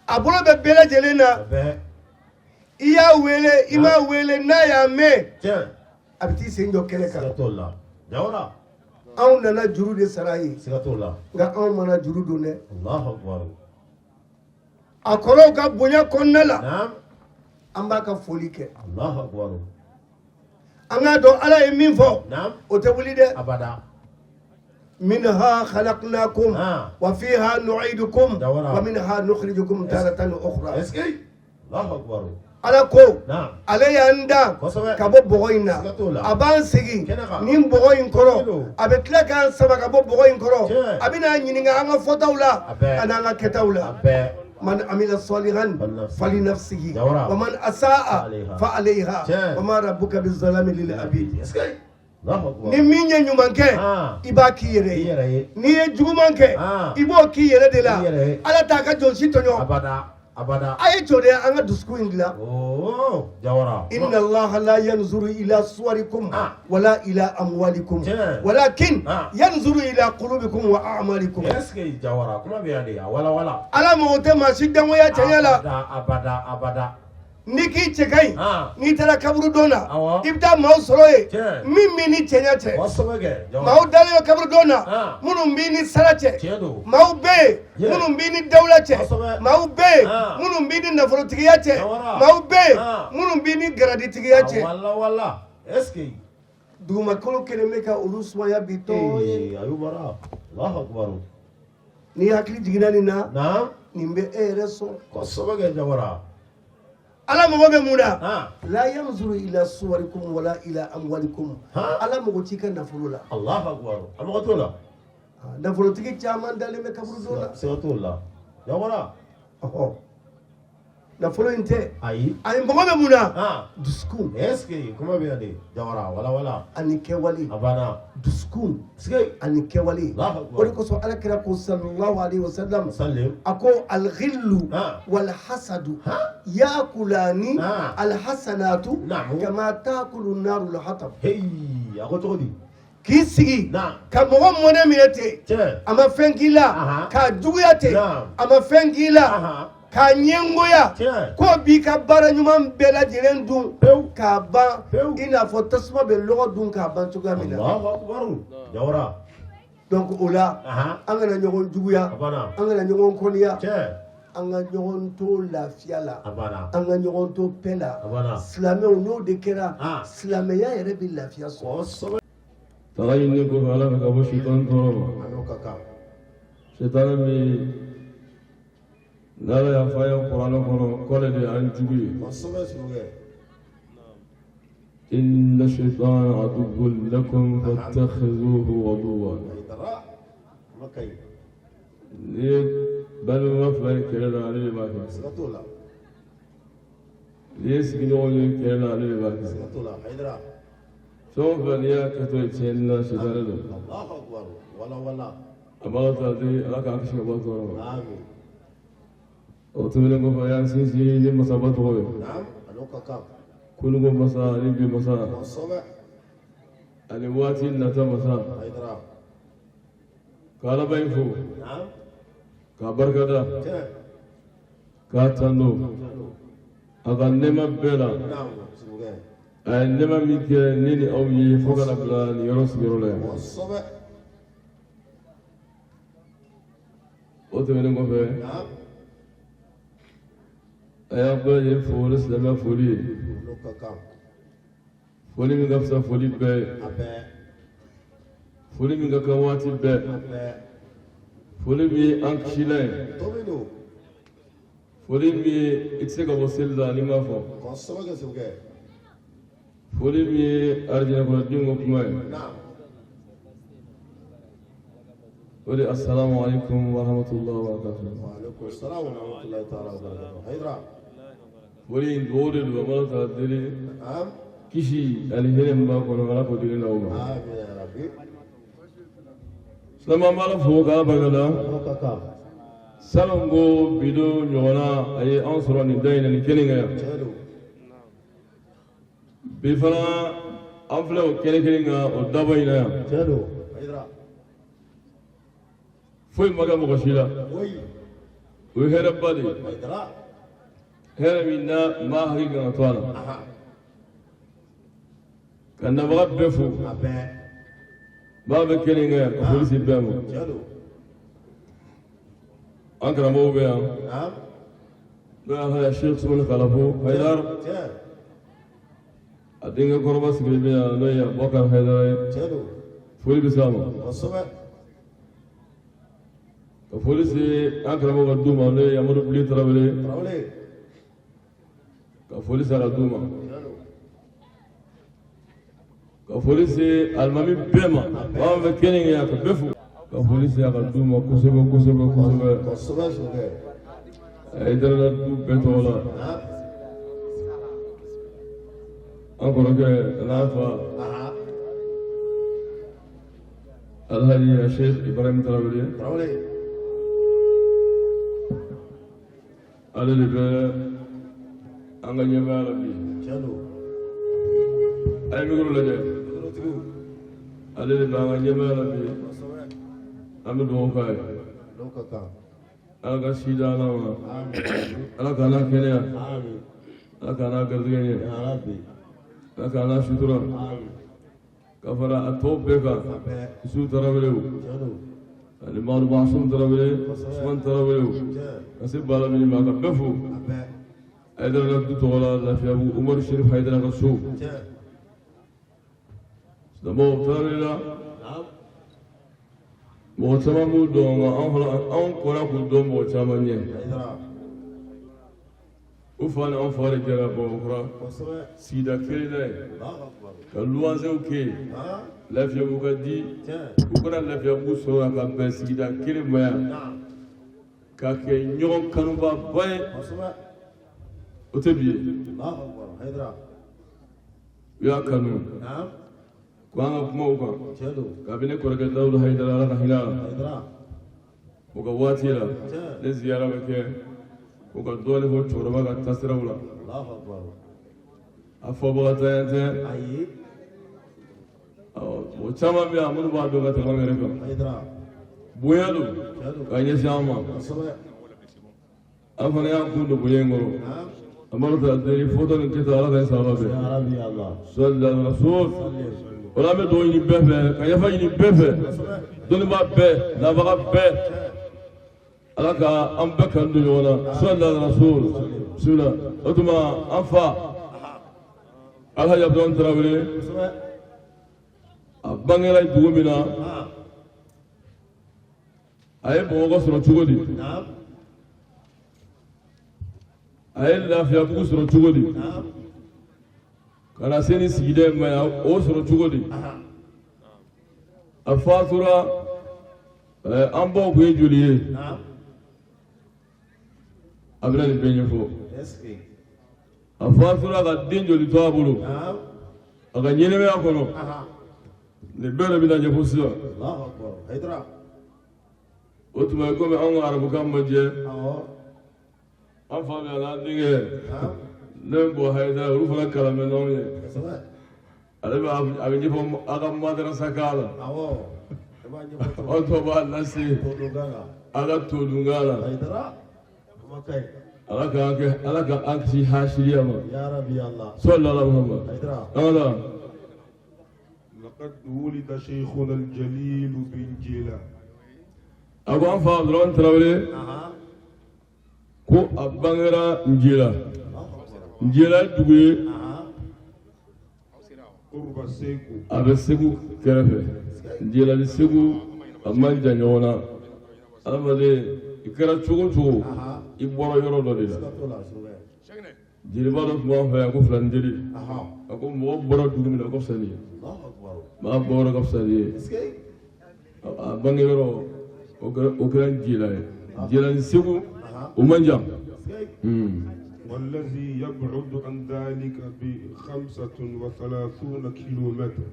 S8: a bolo bɛ bɛɛ lajɛlen na. I y'a wele, i m'a wele, n'a y'a mɛn, a bɛ t'i sen jɔ kɛnɛ kan. Anw nana juru de sara ye, nka anw mana juru don dɛ. A kɔrɔw ka bonya kɔnɔna la, an b'a ka foli kɛ. An k'a dɔn Ala ye min fɔ, o tɛ wuli dɛ. Minha khalaqnakum wa fiha nu'idukum wa minha nukhrijukum taratan ukhra. Ala ko ale y'an dan ka bɔ bɔgɔ in na, a b'an segin nin bɔgɔ in kɔrɔ, a bɛ tila k'an sama ka bɔ bɔgɔ in kɔrɔ, a bɛna ɲininka an ka fɔtaw la ani an ka kɛtaw la. Man amila salihan fali nafsihi wa man asaa fa alayha wa ma rabbuka bizalami lil abid. Ni min ye ɲuman kɛ, i b'a k'i yɛrɛ ye. N'i ye juguman kɛ, i b'o k'i yɛrɛ de la. Ala t'a ka jɔn si tɔɲɔ. A ye jɔ de, an ka dusukun in dilan. Inna Allaha la yanzuru ila suwarikum wala ila amwalikum walakin yanzuru ila qulubikum wa a'malikum. Ala mago tɛ maa si dangoya cɛɲɛ la. N'i k'i cɛ ka ɲi, n'i taara kaburudon na, i bɛ taa maaw sɔrɔ yen min b'i ni cɛɲɛ cɛ. Maaw dalen bɛ kaburudon na minnu b'i ni sara cɛ, maaw bɛ yen minnu b'i ni dawula cɛ, maaw bɛ yen minnu b'i ni nafolotigiya cɛ, maaw bɛ yen minnu b'i ni garaditigiya cɛ. Dugumakolo kelen bɛ ka olu sumaya bi tɔɔ ye. N'i hakili jiginna nin na, nin bɛ e yɛrɛ sɔn. Ala mago bɛ mun na? La yanzuru ila suwarikum wala ila amwalikum. Ala mago t'i ka nafolo la.
S9: Allahu akbar. A mago t'o la.
S8: Nafolotigi caman dalen bɛ kaburudon la.
S9: Siga t'o la. Jawara.
S8: Nafolo in tɛ.
S9: Ayi.
S8: Ayi, mago bɛ mun na? Dusukun.
S9: Est-ce que kuma bɛ yan de? Jawara wala wala.
S8: Ani kɛwale.
S9: A banna.
S8: Dusukun. Ani kɛwale. O de kosɔn Ala kira ko sallallahu alayhi wa sallam. A ko al-ghillu wal hasadu yakulani al-hasanatu kama takulu naru al-hatab.
S9: Hey, a ko cogo di?
S8: K'i sigi ka mɔgɔ mɔnɛ minɛ ten, a ma fɛn k'i la, k'a juguya ten, a ma fɛn k'i la, k'a ɲɛngoya, k'o b'i ka baara ɲuman bɛɛ lajɛlen dun k'a ban, i n'a fɔ tasuma bɛ lɔgɔ dun k'a ban cogoya min na. Donc o la, an kana ɲɔgɔn juguya, an kana ɲɔgɔn kɔniya, an ka ɲɔgɔn to lafiya la, an ka ɲɔgɔn to paix la. Silamɛw, n'o de kɛra, silamɛya yɛrɛ bɛ lafiya sɔrɔ.
S10: Tanga ɲininen kɔfɛ Ala fɛ ka bɔ sitani tɔɔrɔ ma, sitani min n'Ala y'a fɔ an ye kuranɛ kɔnɔ k'ale de y'an jugu ye. Inna shaytana aduwwun lakum fattakhizuhu aduwwa. N'i ye balima fila ye kɛlɛ la, ale de b'a kɛ. N'i ye sigiɲɔgɔn ye kɛlɛ la, ale de b'a kɛ. Fɛn o fɛn n'i y'a kɛtɔ ye tiɲɛni la, sitanɛ don. A b'Ala ta deli, Ala k'an kisi ka bɔ a tɔɔrɔ ma. O tɛmɛnen kɔfɛ, a y'an sinsin ni masaba tɔgɔ ye, kununko masa ani bi masa ani waati nata masa, ka Alaba in fo k'a barikada k'a tando a ka nɛɛma bɛɛ la. A ye nɛɛma min kɛ ne ni aw ye fo ka na bila nin yɔrɔ sigiyɔrɔ la yan. O tɛmɛnen kɔfɛ, a y'an bɛɛ lajɛlen fo ni silamɛya foli ye, foli min ka fisa foli bɛɛ ye, foli min ka kan waati bɛɛ, foli min ye an kisilan ye, foli min ye i tɛ se ka bɔ seli la n'i m'a fɔ, foli min ye arijinɛ kɔnɔdenw ka kuma ye. O de, asalamu alaikum wa rahmatullahi wa barakatuh. Foli in, dugawu de don. An b'Ala ta deli, kisi ani hinɛ min b'a kɔnɔ, Ala k'o di ne n'aw ma. Silamɛ, an b'Ala fo k'Ala barika da. Salon ko bi don ɲɔgɔnna, a ye anw sɔrɔ nin da in na, nin kɛnɛ kan yan. Bi fana, an filɛ o kɛnɛ kelen kan, o daba in na yan. Foyi ma kɛ mɔgɔ si la. O ye hɛrɛba de ye, hɛrɛ min na maa hakili kan ka to a la. Ka nabaga bɛɛ fo, b'a bɛ kelen kɛ yan, ka foli se bɛɛ ma. An karamɔgɔw bɛ yan, n'o y'an ka Sheikh Sumani Kalafo Hayidara, a denkɛ kɔrɔba sigilen bɛ yan, n'o ye Abubakar Hayidara ye. Foli bɛ s'a ma. Ka foli se an karamɔgɔ ka du ma, n'o ye Amadu Bilen Tarawele, ka foli se a ka du ma. Ka foli se alimami bɛɛ ma, b'an fɛ kɛnɛ kɛ yan, ka bɛɛ fo, ka foli se a ka du ma kosɛbɛ kosɛbɛ kosɛbɛ, Hayidara du bɛɛ tɔgɔ la. An kɔrɔkɛ n'a fa, Alhaji Sheikh Ibrahim Tarawele, ale de bɛ an ka ɲɛmaaya la bi. A ye micro lajɛ. Ale de bɛ an ka ɲɛmaaya la bi. An bɛ dugawu k'a ye, Ala ka si d'an ma, Ala k'a n'a kɛnɛya, Ala k'a n'a garijɛgɛ ɲɛ, Ala k'a n'a sutura, ka fara a tɔw bɛɛ kan, Isu Tarawelew ani Mamadu Masum Tarawele, Usman Tarawelew, ka se Balamini ma, ka bɛɛ fo Hayidara ka du tɔgɔ la, Lafiyabugu Umaru Sherif Hayidara ka so. Silamɛw, Tarawele la, mɔgɔ caman b'u dɔn, nka anw fana, anw kɔrɔ k'u dɔn mɔgɔ caman ɲɛ. U fa ni anw fa de jɛra Bamakɔkura sigida kelen na yen, ka luwansew kɛ yen. Lafiyabugu ka di u kana Lafiyabugu sɔrɔ yan ka bɛn sigida kelen ma yan, ka kɛ ɲɔgɔn kanubaba ye, o tɛ bi ye. U y'a kanu ko an ka kuma u kan kabini kɔrɔkɛ Dawuda Hayidara, Ala ka hinɛ a la, o ka waati la, ne ziyara bɛ kɛ, o ka dɔɔnin fɔ cɛkɔrɔba ka taasiraw la. A fɔbagatanya tɛ. Mɔgɔ caman bɛ yan minnu b'a dɔn ka tɛmɛ an yɛrɛ kan. Bonya don ka ɲɛsin an ma, an fana y'an kun don bonya in kɔrɔ. An b'a ta deli, fɔtɔ ni kɛtɔ, Ala ka sababa bɛn. Sɔli rasul. O la, an bɛ dugawu ɲini bɛɛ fɛ, ka yafa ɲini bɛɛ fɛ, dɔnnibaa bɛɛ, nabaga bɛɛ, Ala ka an bɛɛ kanu don ɲɔgɔn na. Sɔli rasul. Bisimila. O tuma, an fa Alhaji Abudulayi Tarawele, a bangera dugu min na, a ye Bamakɔ sɔrɔ cogo di, a ye Lafiyabugu sɔrɔ cogo di, ka na se ni sigida in ma yan, o sɔrɔ cogo di, a fatura, an baw kun ye joli ye, a bɛna nin bɛɛ ɲɛfɔ. A fatura ka den joli to a bolo? A ka ɲɛnamaya kɔnɔ, nin bɛɛ de bɛna ɲɛfɔ sisan. O tuma komi anw ka arabukan ma jɛ, an fa bɛ n'an denkɛ ne bɛ bɔ Hayidara, olu fana kalan bɛ n'anw ye. Ale bɛ a bɛ ɲɛfɔ aw ka madarasa kan na, aw tɔ b'a lase aw ka todunkan na. Ala k'an kɛ, Ala ka an kisi hasiriya ma. Sɔli ala Muhammad. Ala.
S11: لقد ولد شيخنا الجليل بنجيلا.
S10: A ko an fa Abdurahmani Tarawele, ko a bangera Njela. Njela ye dugu ye.
S11: قرب سيغو.
S10: A bɛ Segu kɛrɛfɛ. Njela ni Segu a man jan ɲɔgɔn na. Adamaden, i kɛra cogo o cogo, i bɔra yɔrɔ dɔ de la. Jeliba dɔ tun b'an fɛ yan ko Filaniteli. A ko mɔgɔ bɔra dugu min na, o ka fisa ni ye, maa bɔyɔrɔ ka fisa ni ye. A bangeyɔrɔ, o kɛra Njela ye. Njela ni Segu o man jan.
S11: والذي يبعد عن ذلك ب35 كيلومتر.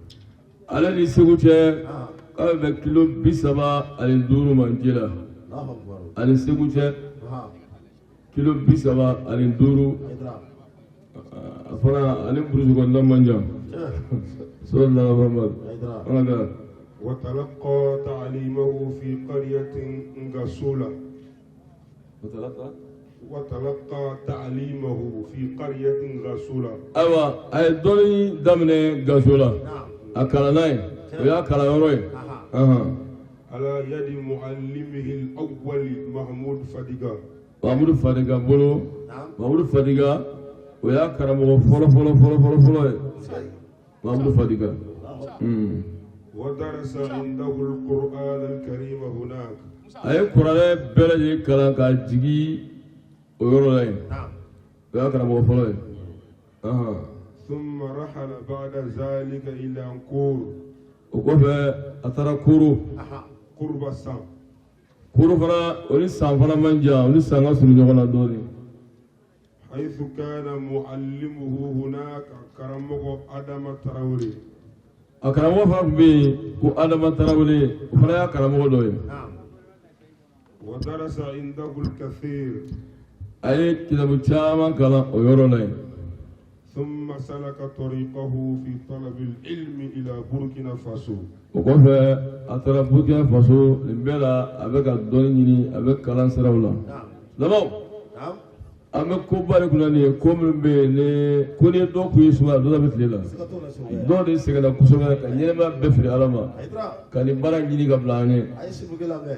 S10: Ale ni Segu cɛ, k'a bɛ bɛn kilo 35 ma. Njela ani Segu cɛ, kilo 35. A fana ani burusi kɔnɔna man jan. Sɔrɔ Muhammad an ka
S11: وتلقى تعليمه في قرية نغاسولا. وتلقى تعليمه في قرية غاسولا.
S10: Ayiwa, a ye dɔnni daminɛ Gaso la, a kalanna yen, o y'a kalanyɔrɔ ye.
S11: على يد معلمه الأول محمود فديغا.
S10: Mamudu Fadiga bolo. Mamudu Fadiga, o y'a karamɔgɔ fɔlɔ fɔlɔ fɔlɔ fɔlɔ fɔlɔ ye, Mamudu Fadiga.
S11: ودرس عنده القرآن الكريم هناك.
S10: A ye kuranɛ bɛɛ lajɛlen kalan k'a jigi o yɔrɔ la yen, o y'a karamɔgɔ fɔlɔ ye.
S11: ثم رحل بعد ذلك إلى كورو.
S10: O kɔfɛ, a taara Koro.
S11: قرب سان.
S10: Koro fana, o ni San fana man jan, o ni San ka surun ɲɔgɔn na dɔɔnin.
S11: حيث كان معلمه هناك كرمغو أدم تراوري.
S10: A karamɔgɔ fana tun bɛ yen ko Adama Tarawele, o fana y'a karamɔgɔ dɔ ye.
S11: ودرس عنده الكثير.
S10: A ye kitabu caman kalan o yɔrɔ la yen.
S11: ثم سلك طريقه في طلب العلم إلى بوركينا فاسو.
S10: O kɔfɛ, a taara Burkina Faso. Nin bɛɛ la, a bɛ ka dɔnni ɲini, a bɛ kalan siraw la. Damaw, an bɛ koba de kunna nin ye, ko minnu bɛ yen ni ko n'i ye dɔ kun ye suma, dɔ bɛ tile la. Dɔw de sɛgɛnna kosɛbɛ ka ɲɛnɛmaya bɛɛ feere Ala ma ka nin baara ɲini ka bila an ɲɛ.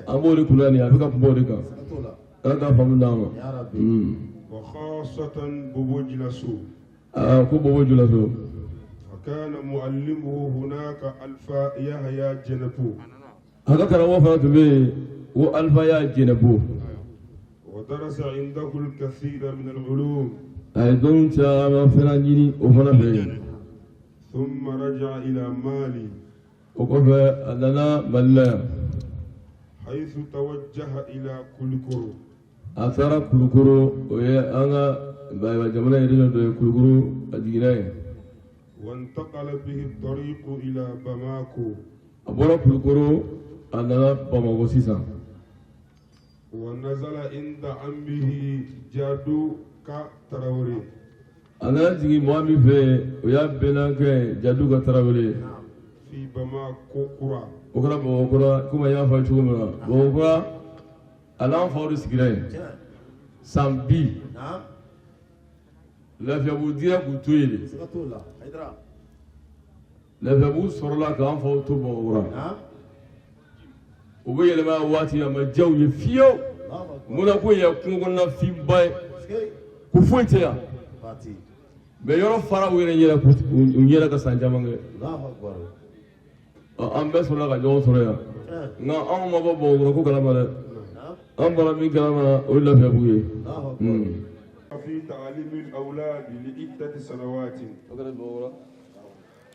S10: An b'o de kunna nin ye, a bɛ ka kuma o de kan. Ala k'a faamu d'an ma.
S11: وخاصة بوبو جلاسو.
S10: Aa, ko Bobo Julaso.
S11: فكان معلمه هناك ألفا يحيى جنبو.
S10: A ka karamɔgɔ fana tun bɛ yen ko Alifa y'a Jɛnɛbo.
S11: ودرس عنده الكثير من العلوم.
S10: A ye dɔnni caman fana ɲini o fana fɛ yen.
S11: ثم رجع إلى مالي.
S10: O kɔfɛ, a nana Mali la yan.
S11: حيث توجه إلى كوليكورو.
S10: A taara Kulukoro, o ye an ka jamana yɛrɛ dɔ ye, Kulukoro, a jiginna yen.
S11: وانتقل به الطريق إلى باماكو.
S10: A bɔra Kulukoro, a nana Bamakɔ sisan.
S11: ونزل عند عمه جادو كا تراوري.
S10: A nana jigin mɔgɔ min fɛ yen, o y'a bɛnnankɛ Jadu ka Tarawele.
S11: في باماكو كورا.
S10: O kɛra Bamakɔ kura, komi an y'a fɔ a ye cogo min na, Bamakɔ kura, a n'an faw de sigira yen san bi. Lafiyabugu dira k'u to yen de. Lafiyabugu sɔrɔla k'an faw to Bamakɔ kura. U bɛ yɛlɛma waati, a ma diya u ye fiyewu. Munna ko yan kungo kɔnɔna finba ye, ko foyi tɛ yan. Mɛ yɔrɔ fara u yɛrɛ ɲɛna, u ɲɛna ka san caman kɛ. An bɛɛ sɔrɔla ka ɲɔgɔn sɔrɔ yan, nka anw ma bɔ Bamakɔ ko kalama dɛ. An bɔra min kalama, o ye Lafiyabugu ye.
S11: في تعليم الأولاد لعدة سنوات.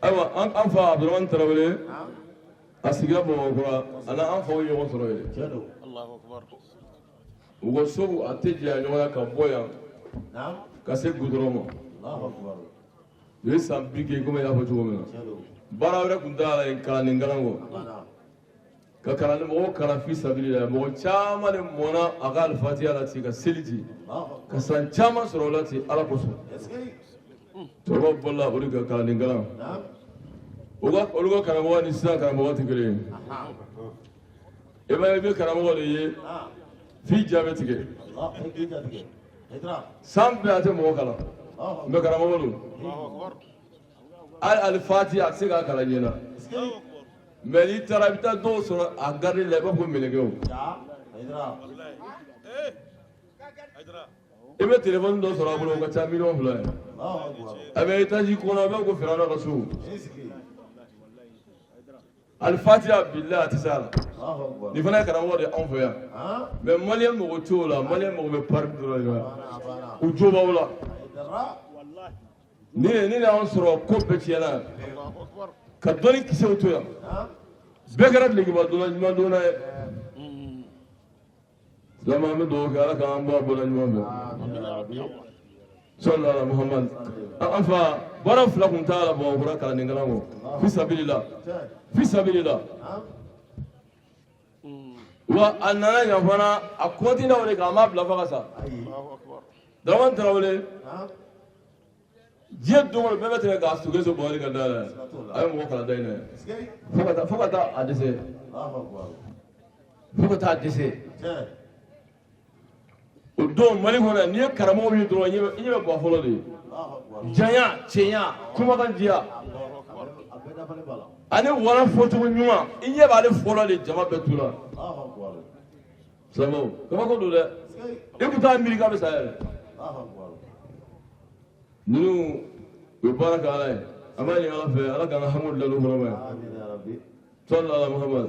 S10: Ayiwa, an fa Abdurahmani Tarawele, a sigira Bamakɔ, a n'an faw ye ɲɔgɔn sɔrɔ yen. U ka so, a tɛ janya ɲɔgɔn na ka bɔ yan ka se goudron ma. U ye san 50 kɛ komi i y'a fɔ cogo min na. Baara wɛrɛ tun t'a la yen kalanden kalan kɔ. Ka kalanden mɔgɔw kalan fi sabilila mɔgɔ caman de mɔnna a ka alifatiya la ten ka seli ten ka san caman sɔrɔ o la ten Ala kosɔn. Cɛkɔrɔbaw bɔla o de ka kalanden kalan. Olu ka karamɔgɔ ni sisan karamɔgɔ tɛ kelen ye. I b'a ye i bɛ karamɔgɔ de ye f'i ja bɛ tigɛ. San bɛɛ a tɛ mɔgɔ kalan mais karamɔgɔ don. Hali alifatiya a tɛ se k'a kalan ɲɛna. Mais n'i taara i bɛ taa dɔw sɔrɔ a garde la i b'a fɔ ko mɛlɛkɛw. I bɛ téléphone dɔ sɔrɔ a bolo o ka ca miliyɔn 2 ye. A bɛ étage kɔnɔ a b'a fɔ ko Firawuna ka so. Alifatiya bilahi a tɛ se a la. Nin fana ye karamɔgɔ de ye anw fɛ yan. Mais maliyɛn mago t'o la, maliyɛn mago bɛ pari dɔrɔn de la. U jo b'aw la. Ni ni y'anw sɔrɔ ko bɛɛ tiɲɛna. Ka dɔnni kisɛw to yan. Bɛɛ kɛra dulokiba donna ɲuman donna ye. Silamɛ an bɛ dugawu kɛ Ala k'an bɔ a bɔda ɲuman fɛ. Sɔli ala Muhammad. An fa baara fila kun t'a la Bamakɔ kalanden kalan kɔ. Fi sabilila. Fi sabilila. Wa a nana yan fana a continué o de kan a m'a bila fo ka sa. Dramane Tarawele. Diɲɛ don o don bɛɛ bɛ tɛmɛ k'a sogo so Buhari ka da la. A ye mɔgɔ kalan da in na. Fo ka taa a dɛsɛ. Fo ka taa dɛsɛ. O don Mali kɔnɔ n'i ye karamɔgɔ min dɔrɔn i ɲɛ bɛ bɔ fɔlɔ de ye. Janya, cɛnya, kumakan diya. Ani wara fɔcogo ɲuman i ɲɛ b'ale fɔlɔ de jama bɛɛ tu la. Silamɛw kabako don dɛ. I kun t'a miiri k'a bɛ sa yɛrɛ. Ninnu u ye baara kɛ Ala ye. An b'a ɲini Ala fɛ Ala k'an ka hamiw dilan n'u hɔrɔma ye. Sɔli ala Muhammad.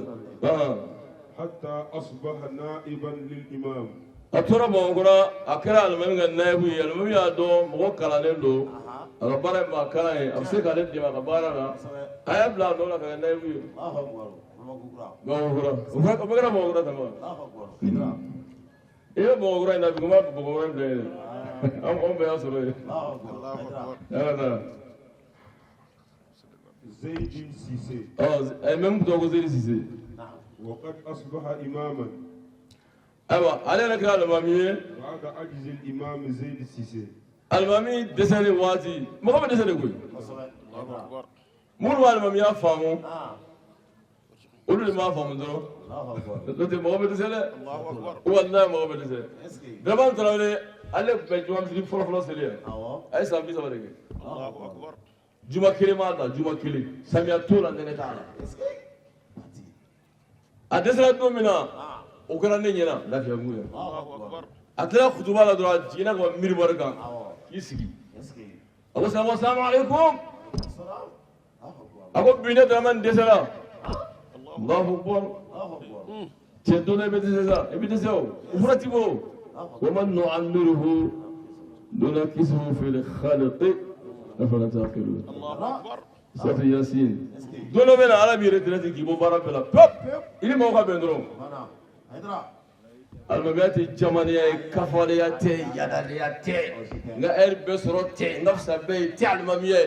S11: Hatta asbaha naiban lil imam.
S10: A tora Bamakɔkura a kɛra alimami ka nayibu ye alimami y'a dɔn mɔgɔ kalannen don a ka baara ye maa kalan ye a bɛ se k'ale dɛmɛ a ka baara la a y'a bila a nɔ la ka kɛ nayibu ye. Bamakɔkura o bɛɛ kɛra Bamakɔkura tama. I bɛ Bamakɔkura in na bi ko n b'a Bamakɔkura in bila yen dɛ anw bɛɛ y'a sɔrɔ yen. Ala ka
S11: Zeyidi Sise.
S10: Ɔ même tɔgɔ ko Zeyidi Sise.
S11: Waqad asbaha imaman.
S10: Ayiwa ale yɛrɛ kɛra alimami ye.
S11: Ba'da ajzi al-imam Zeyidi Sise.
S10: Alimami dɛsɛlen waati mɔgɔ bɛ dɛsɛ de koyi. Minnu bɛ alimamiya faamu olu de m'a faamu dɔrɔn. N'o tɛ mɔgɔ bɛ dɛsɛ dɛ. Walayi mɔgɔ bɛ dɛsɛ. Dramane Tarawele ale tun bɛ juma misiri fɔlɔ fɔlɔ seli yan. A ye san 30 de kɛ. Juma kelen m'a ta juma kelen samiya t'o la nɛnɛ t'a la. A dɛsɛra don min na o kɛra ne ɲɛna Lafiyabugu yan. A tilala kutuba la dɔrɔn a jiginna ka bɔ minibari kan k'i sigi. A ko salamu aleykum. A ko bi ne Dramane dɛsɛra. Allahu akbar. Cɛ don dɔ i bɛ dɛsɛ sa i bɛ dɛsɛ o. O fura t'i bolo. Wa man nu'ammiruhu nunakisuhu fil khalqi afala taqilun. Suratu Yasin. Don dɔ bɛ na Ala b'i retraite k'i bɔ baara bɛɛ la pewu. I ni mɔgɔw ka bɛn dɔrɔn. Alimamiya tɛ jamanenya ye kafalenya tɛ yadalenya tɛ n ka heure bɛɛ sɔrɔ tɛ n ka fisa bɛɛ ye tɛ alimamiya ye.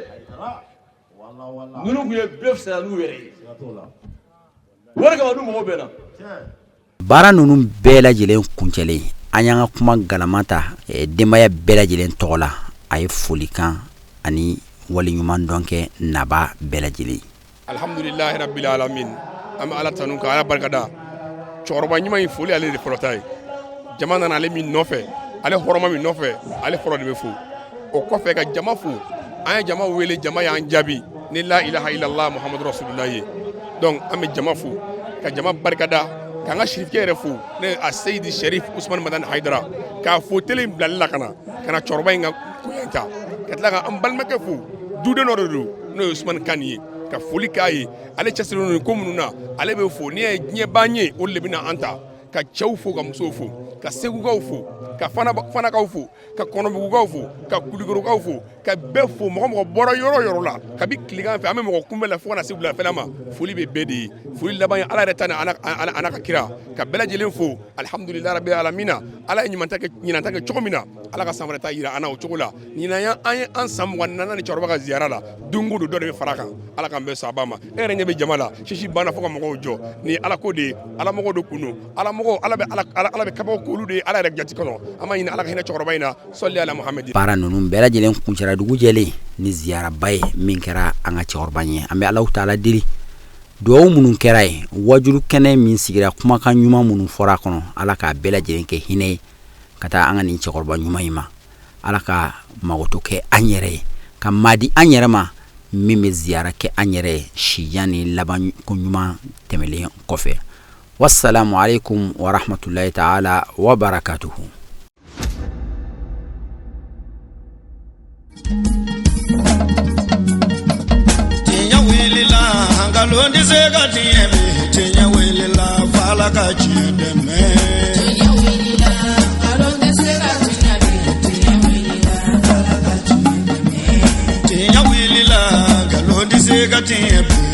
S10: Ninnu tun ye bɛɛ fisaya n'u yɛrɛ ye. O de kama n'u mɔgɔw bɛnna.
S3: Baara ninnu bɛɛ lajɛlen kuncɛlen an y'an ka kuma galama ta denbaya bɛɛ lajɛlen tɔgɔ la a ye folikan ani waleɲuman dɔn kɛ naba bɛɛ lajɛlen.
S12: Alihamdulilahi rabbil alamin an bɛ Ala tanu ka Ala barikada cɛkɔrɔba ɲuman in foli ale de fɔlɔ ta ye jama nana ale min nɔfɛ ale hɔrɔma min nɔfɛ ale fɔlɔ de bɛ fo o kɔfɛ ka jama fo an ye jama wele jama y'an jaabi ni la ilaha illallah muhammadu rasulullah ye donc an bɛ jama fo ka jama barikada k'an ka sirifukɛ yɛrɛ fo ne a seyidi sherif usman madani hayidara k'a fo tele in bilali la ka na ka na cɛkɔrɔba in ka koɲɛ ta ka tila ka an balimakɛ fo duden dɔ de don n'o ye usman kani ye ka foli k'a ye ale cɛsirilen don ko minnu na ale bɛ fo n'i ye diɲɛ ban ye olu de bɛna an ta ka cɛw fo ka musow fo ka segukaw fo Ka Fanakaw fo, ka Kɔnɔbugukaw fo, ka Kulikɔrɔkaw fo, ka bɛɛ fo. Mɔgɔ mɔgɔ bɔra yɔrɔ yɔrɔ la, kabi tilegan fɛ an bɛ mɔgɔ kunbɛn la fo ka na se wulafɛla ma, foli bɛ bɛɛ de ye. Foli laban ye Ala yɛrɛ ta ni a n'a ka kira, ka bɛɛ lajɛlen fo. Alihamdulilahi rabi alamina. Ala ye ɲuman ta kɛ, ɲinan ta kɛ cogo min na, Ala ka san wɛrɛ ta yira an na o cogo la. Ɲinan an ye an san 24 ni cɛkɔrɔba ka ziyara la, don o don dɔ de bɛ fara a kan. Ala k'an bɛɛ saba ma. E yɛrɛ ɲɛ bɛ jama la, sisi banna fo ka mɔgɔw jɔ. Nin ye Ala ko de ye, Ala mɔgɔw de kun don. Ala mɔgɔw, Ala bɛ Ala bɛ kabako k'olu de ye Ala yɛrɛ jati kɔnɔ. An b'a ɲini Ala ka hinɛ cɛkɔrɔba in na. Sɔli ala Muhamadi.
S3: Baara ninnu bɛɛ lajɛlen kuncɛra dugu jɛlen ni ziyaraba ye min kɛra an ka cɛkɔrɔba ye. An bɛ Alahu taala deli, dugawu minnu kɛra ye, wajulu kɛnɛ min sigira, kumakan ɲuman minnu fɔra a kɔnɔ, Ala k'a bɛɛ lajɛlen kɛ hinɛ ye ka taa an ka nin cɛkɔrɔba ɲuman in ma. Ala ka magoto kɛ an yɛrɛ ye, ka maa di an yɛrɛ ma min bɛ ziyara kɛ an yɛrɛ ye sijan ni labanko ɲuman tɛmɛlen kɔfɛ. Wasalamu alaikum warahmatullahi taala wa barakatuhu.
S1: Tiɲɛ wulila, nkalon tɛ se ka tiɲɛ bi. Tiɲɛ wulila, f'Ala ka tiɲɛ dɛmɛ.
S2: Tiɲɛ wulila, nkalon tɛ se ka tiɲɛ bi. Tiɲɛ wulila, f'Ala ka tiɲɛ dɛmɛ.
S1: Tiɲɛ wulila, nkalon tɛ se ka tiɲɛ bi.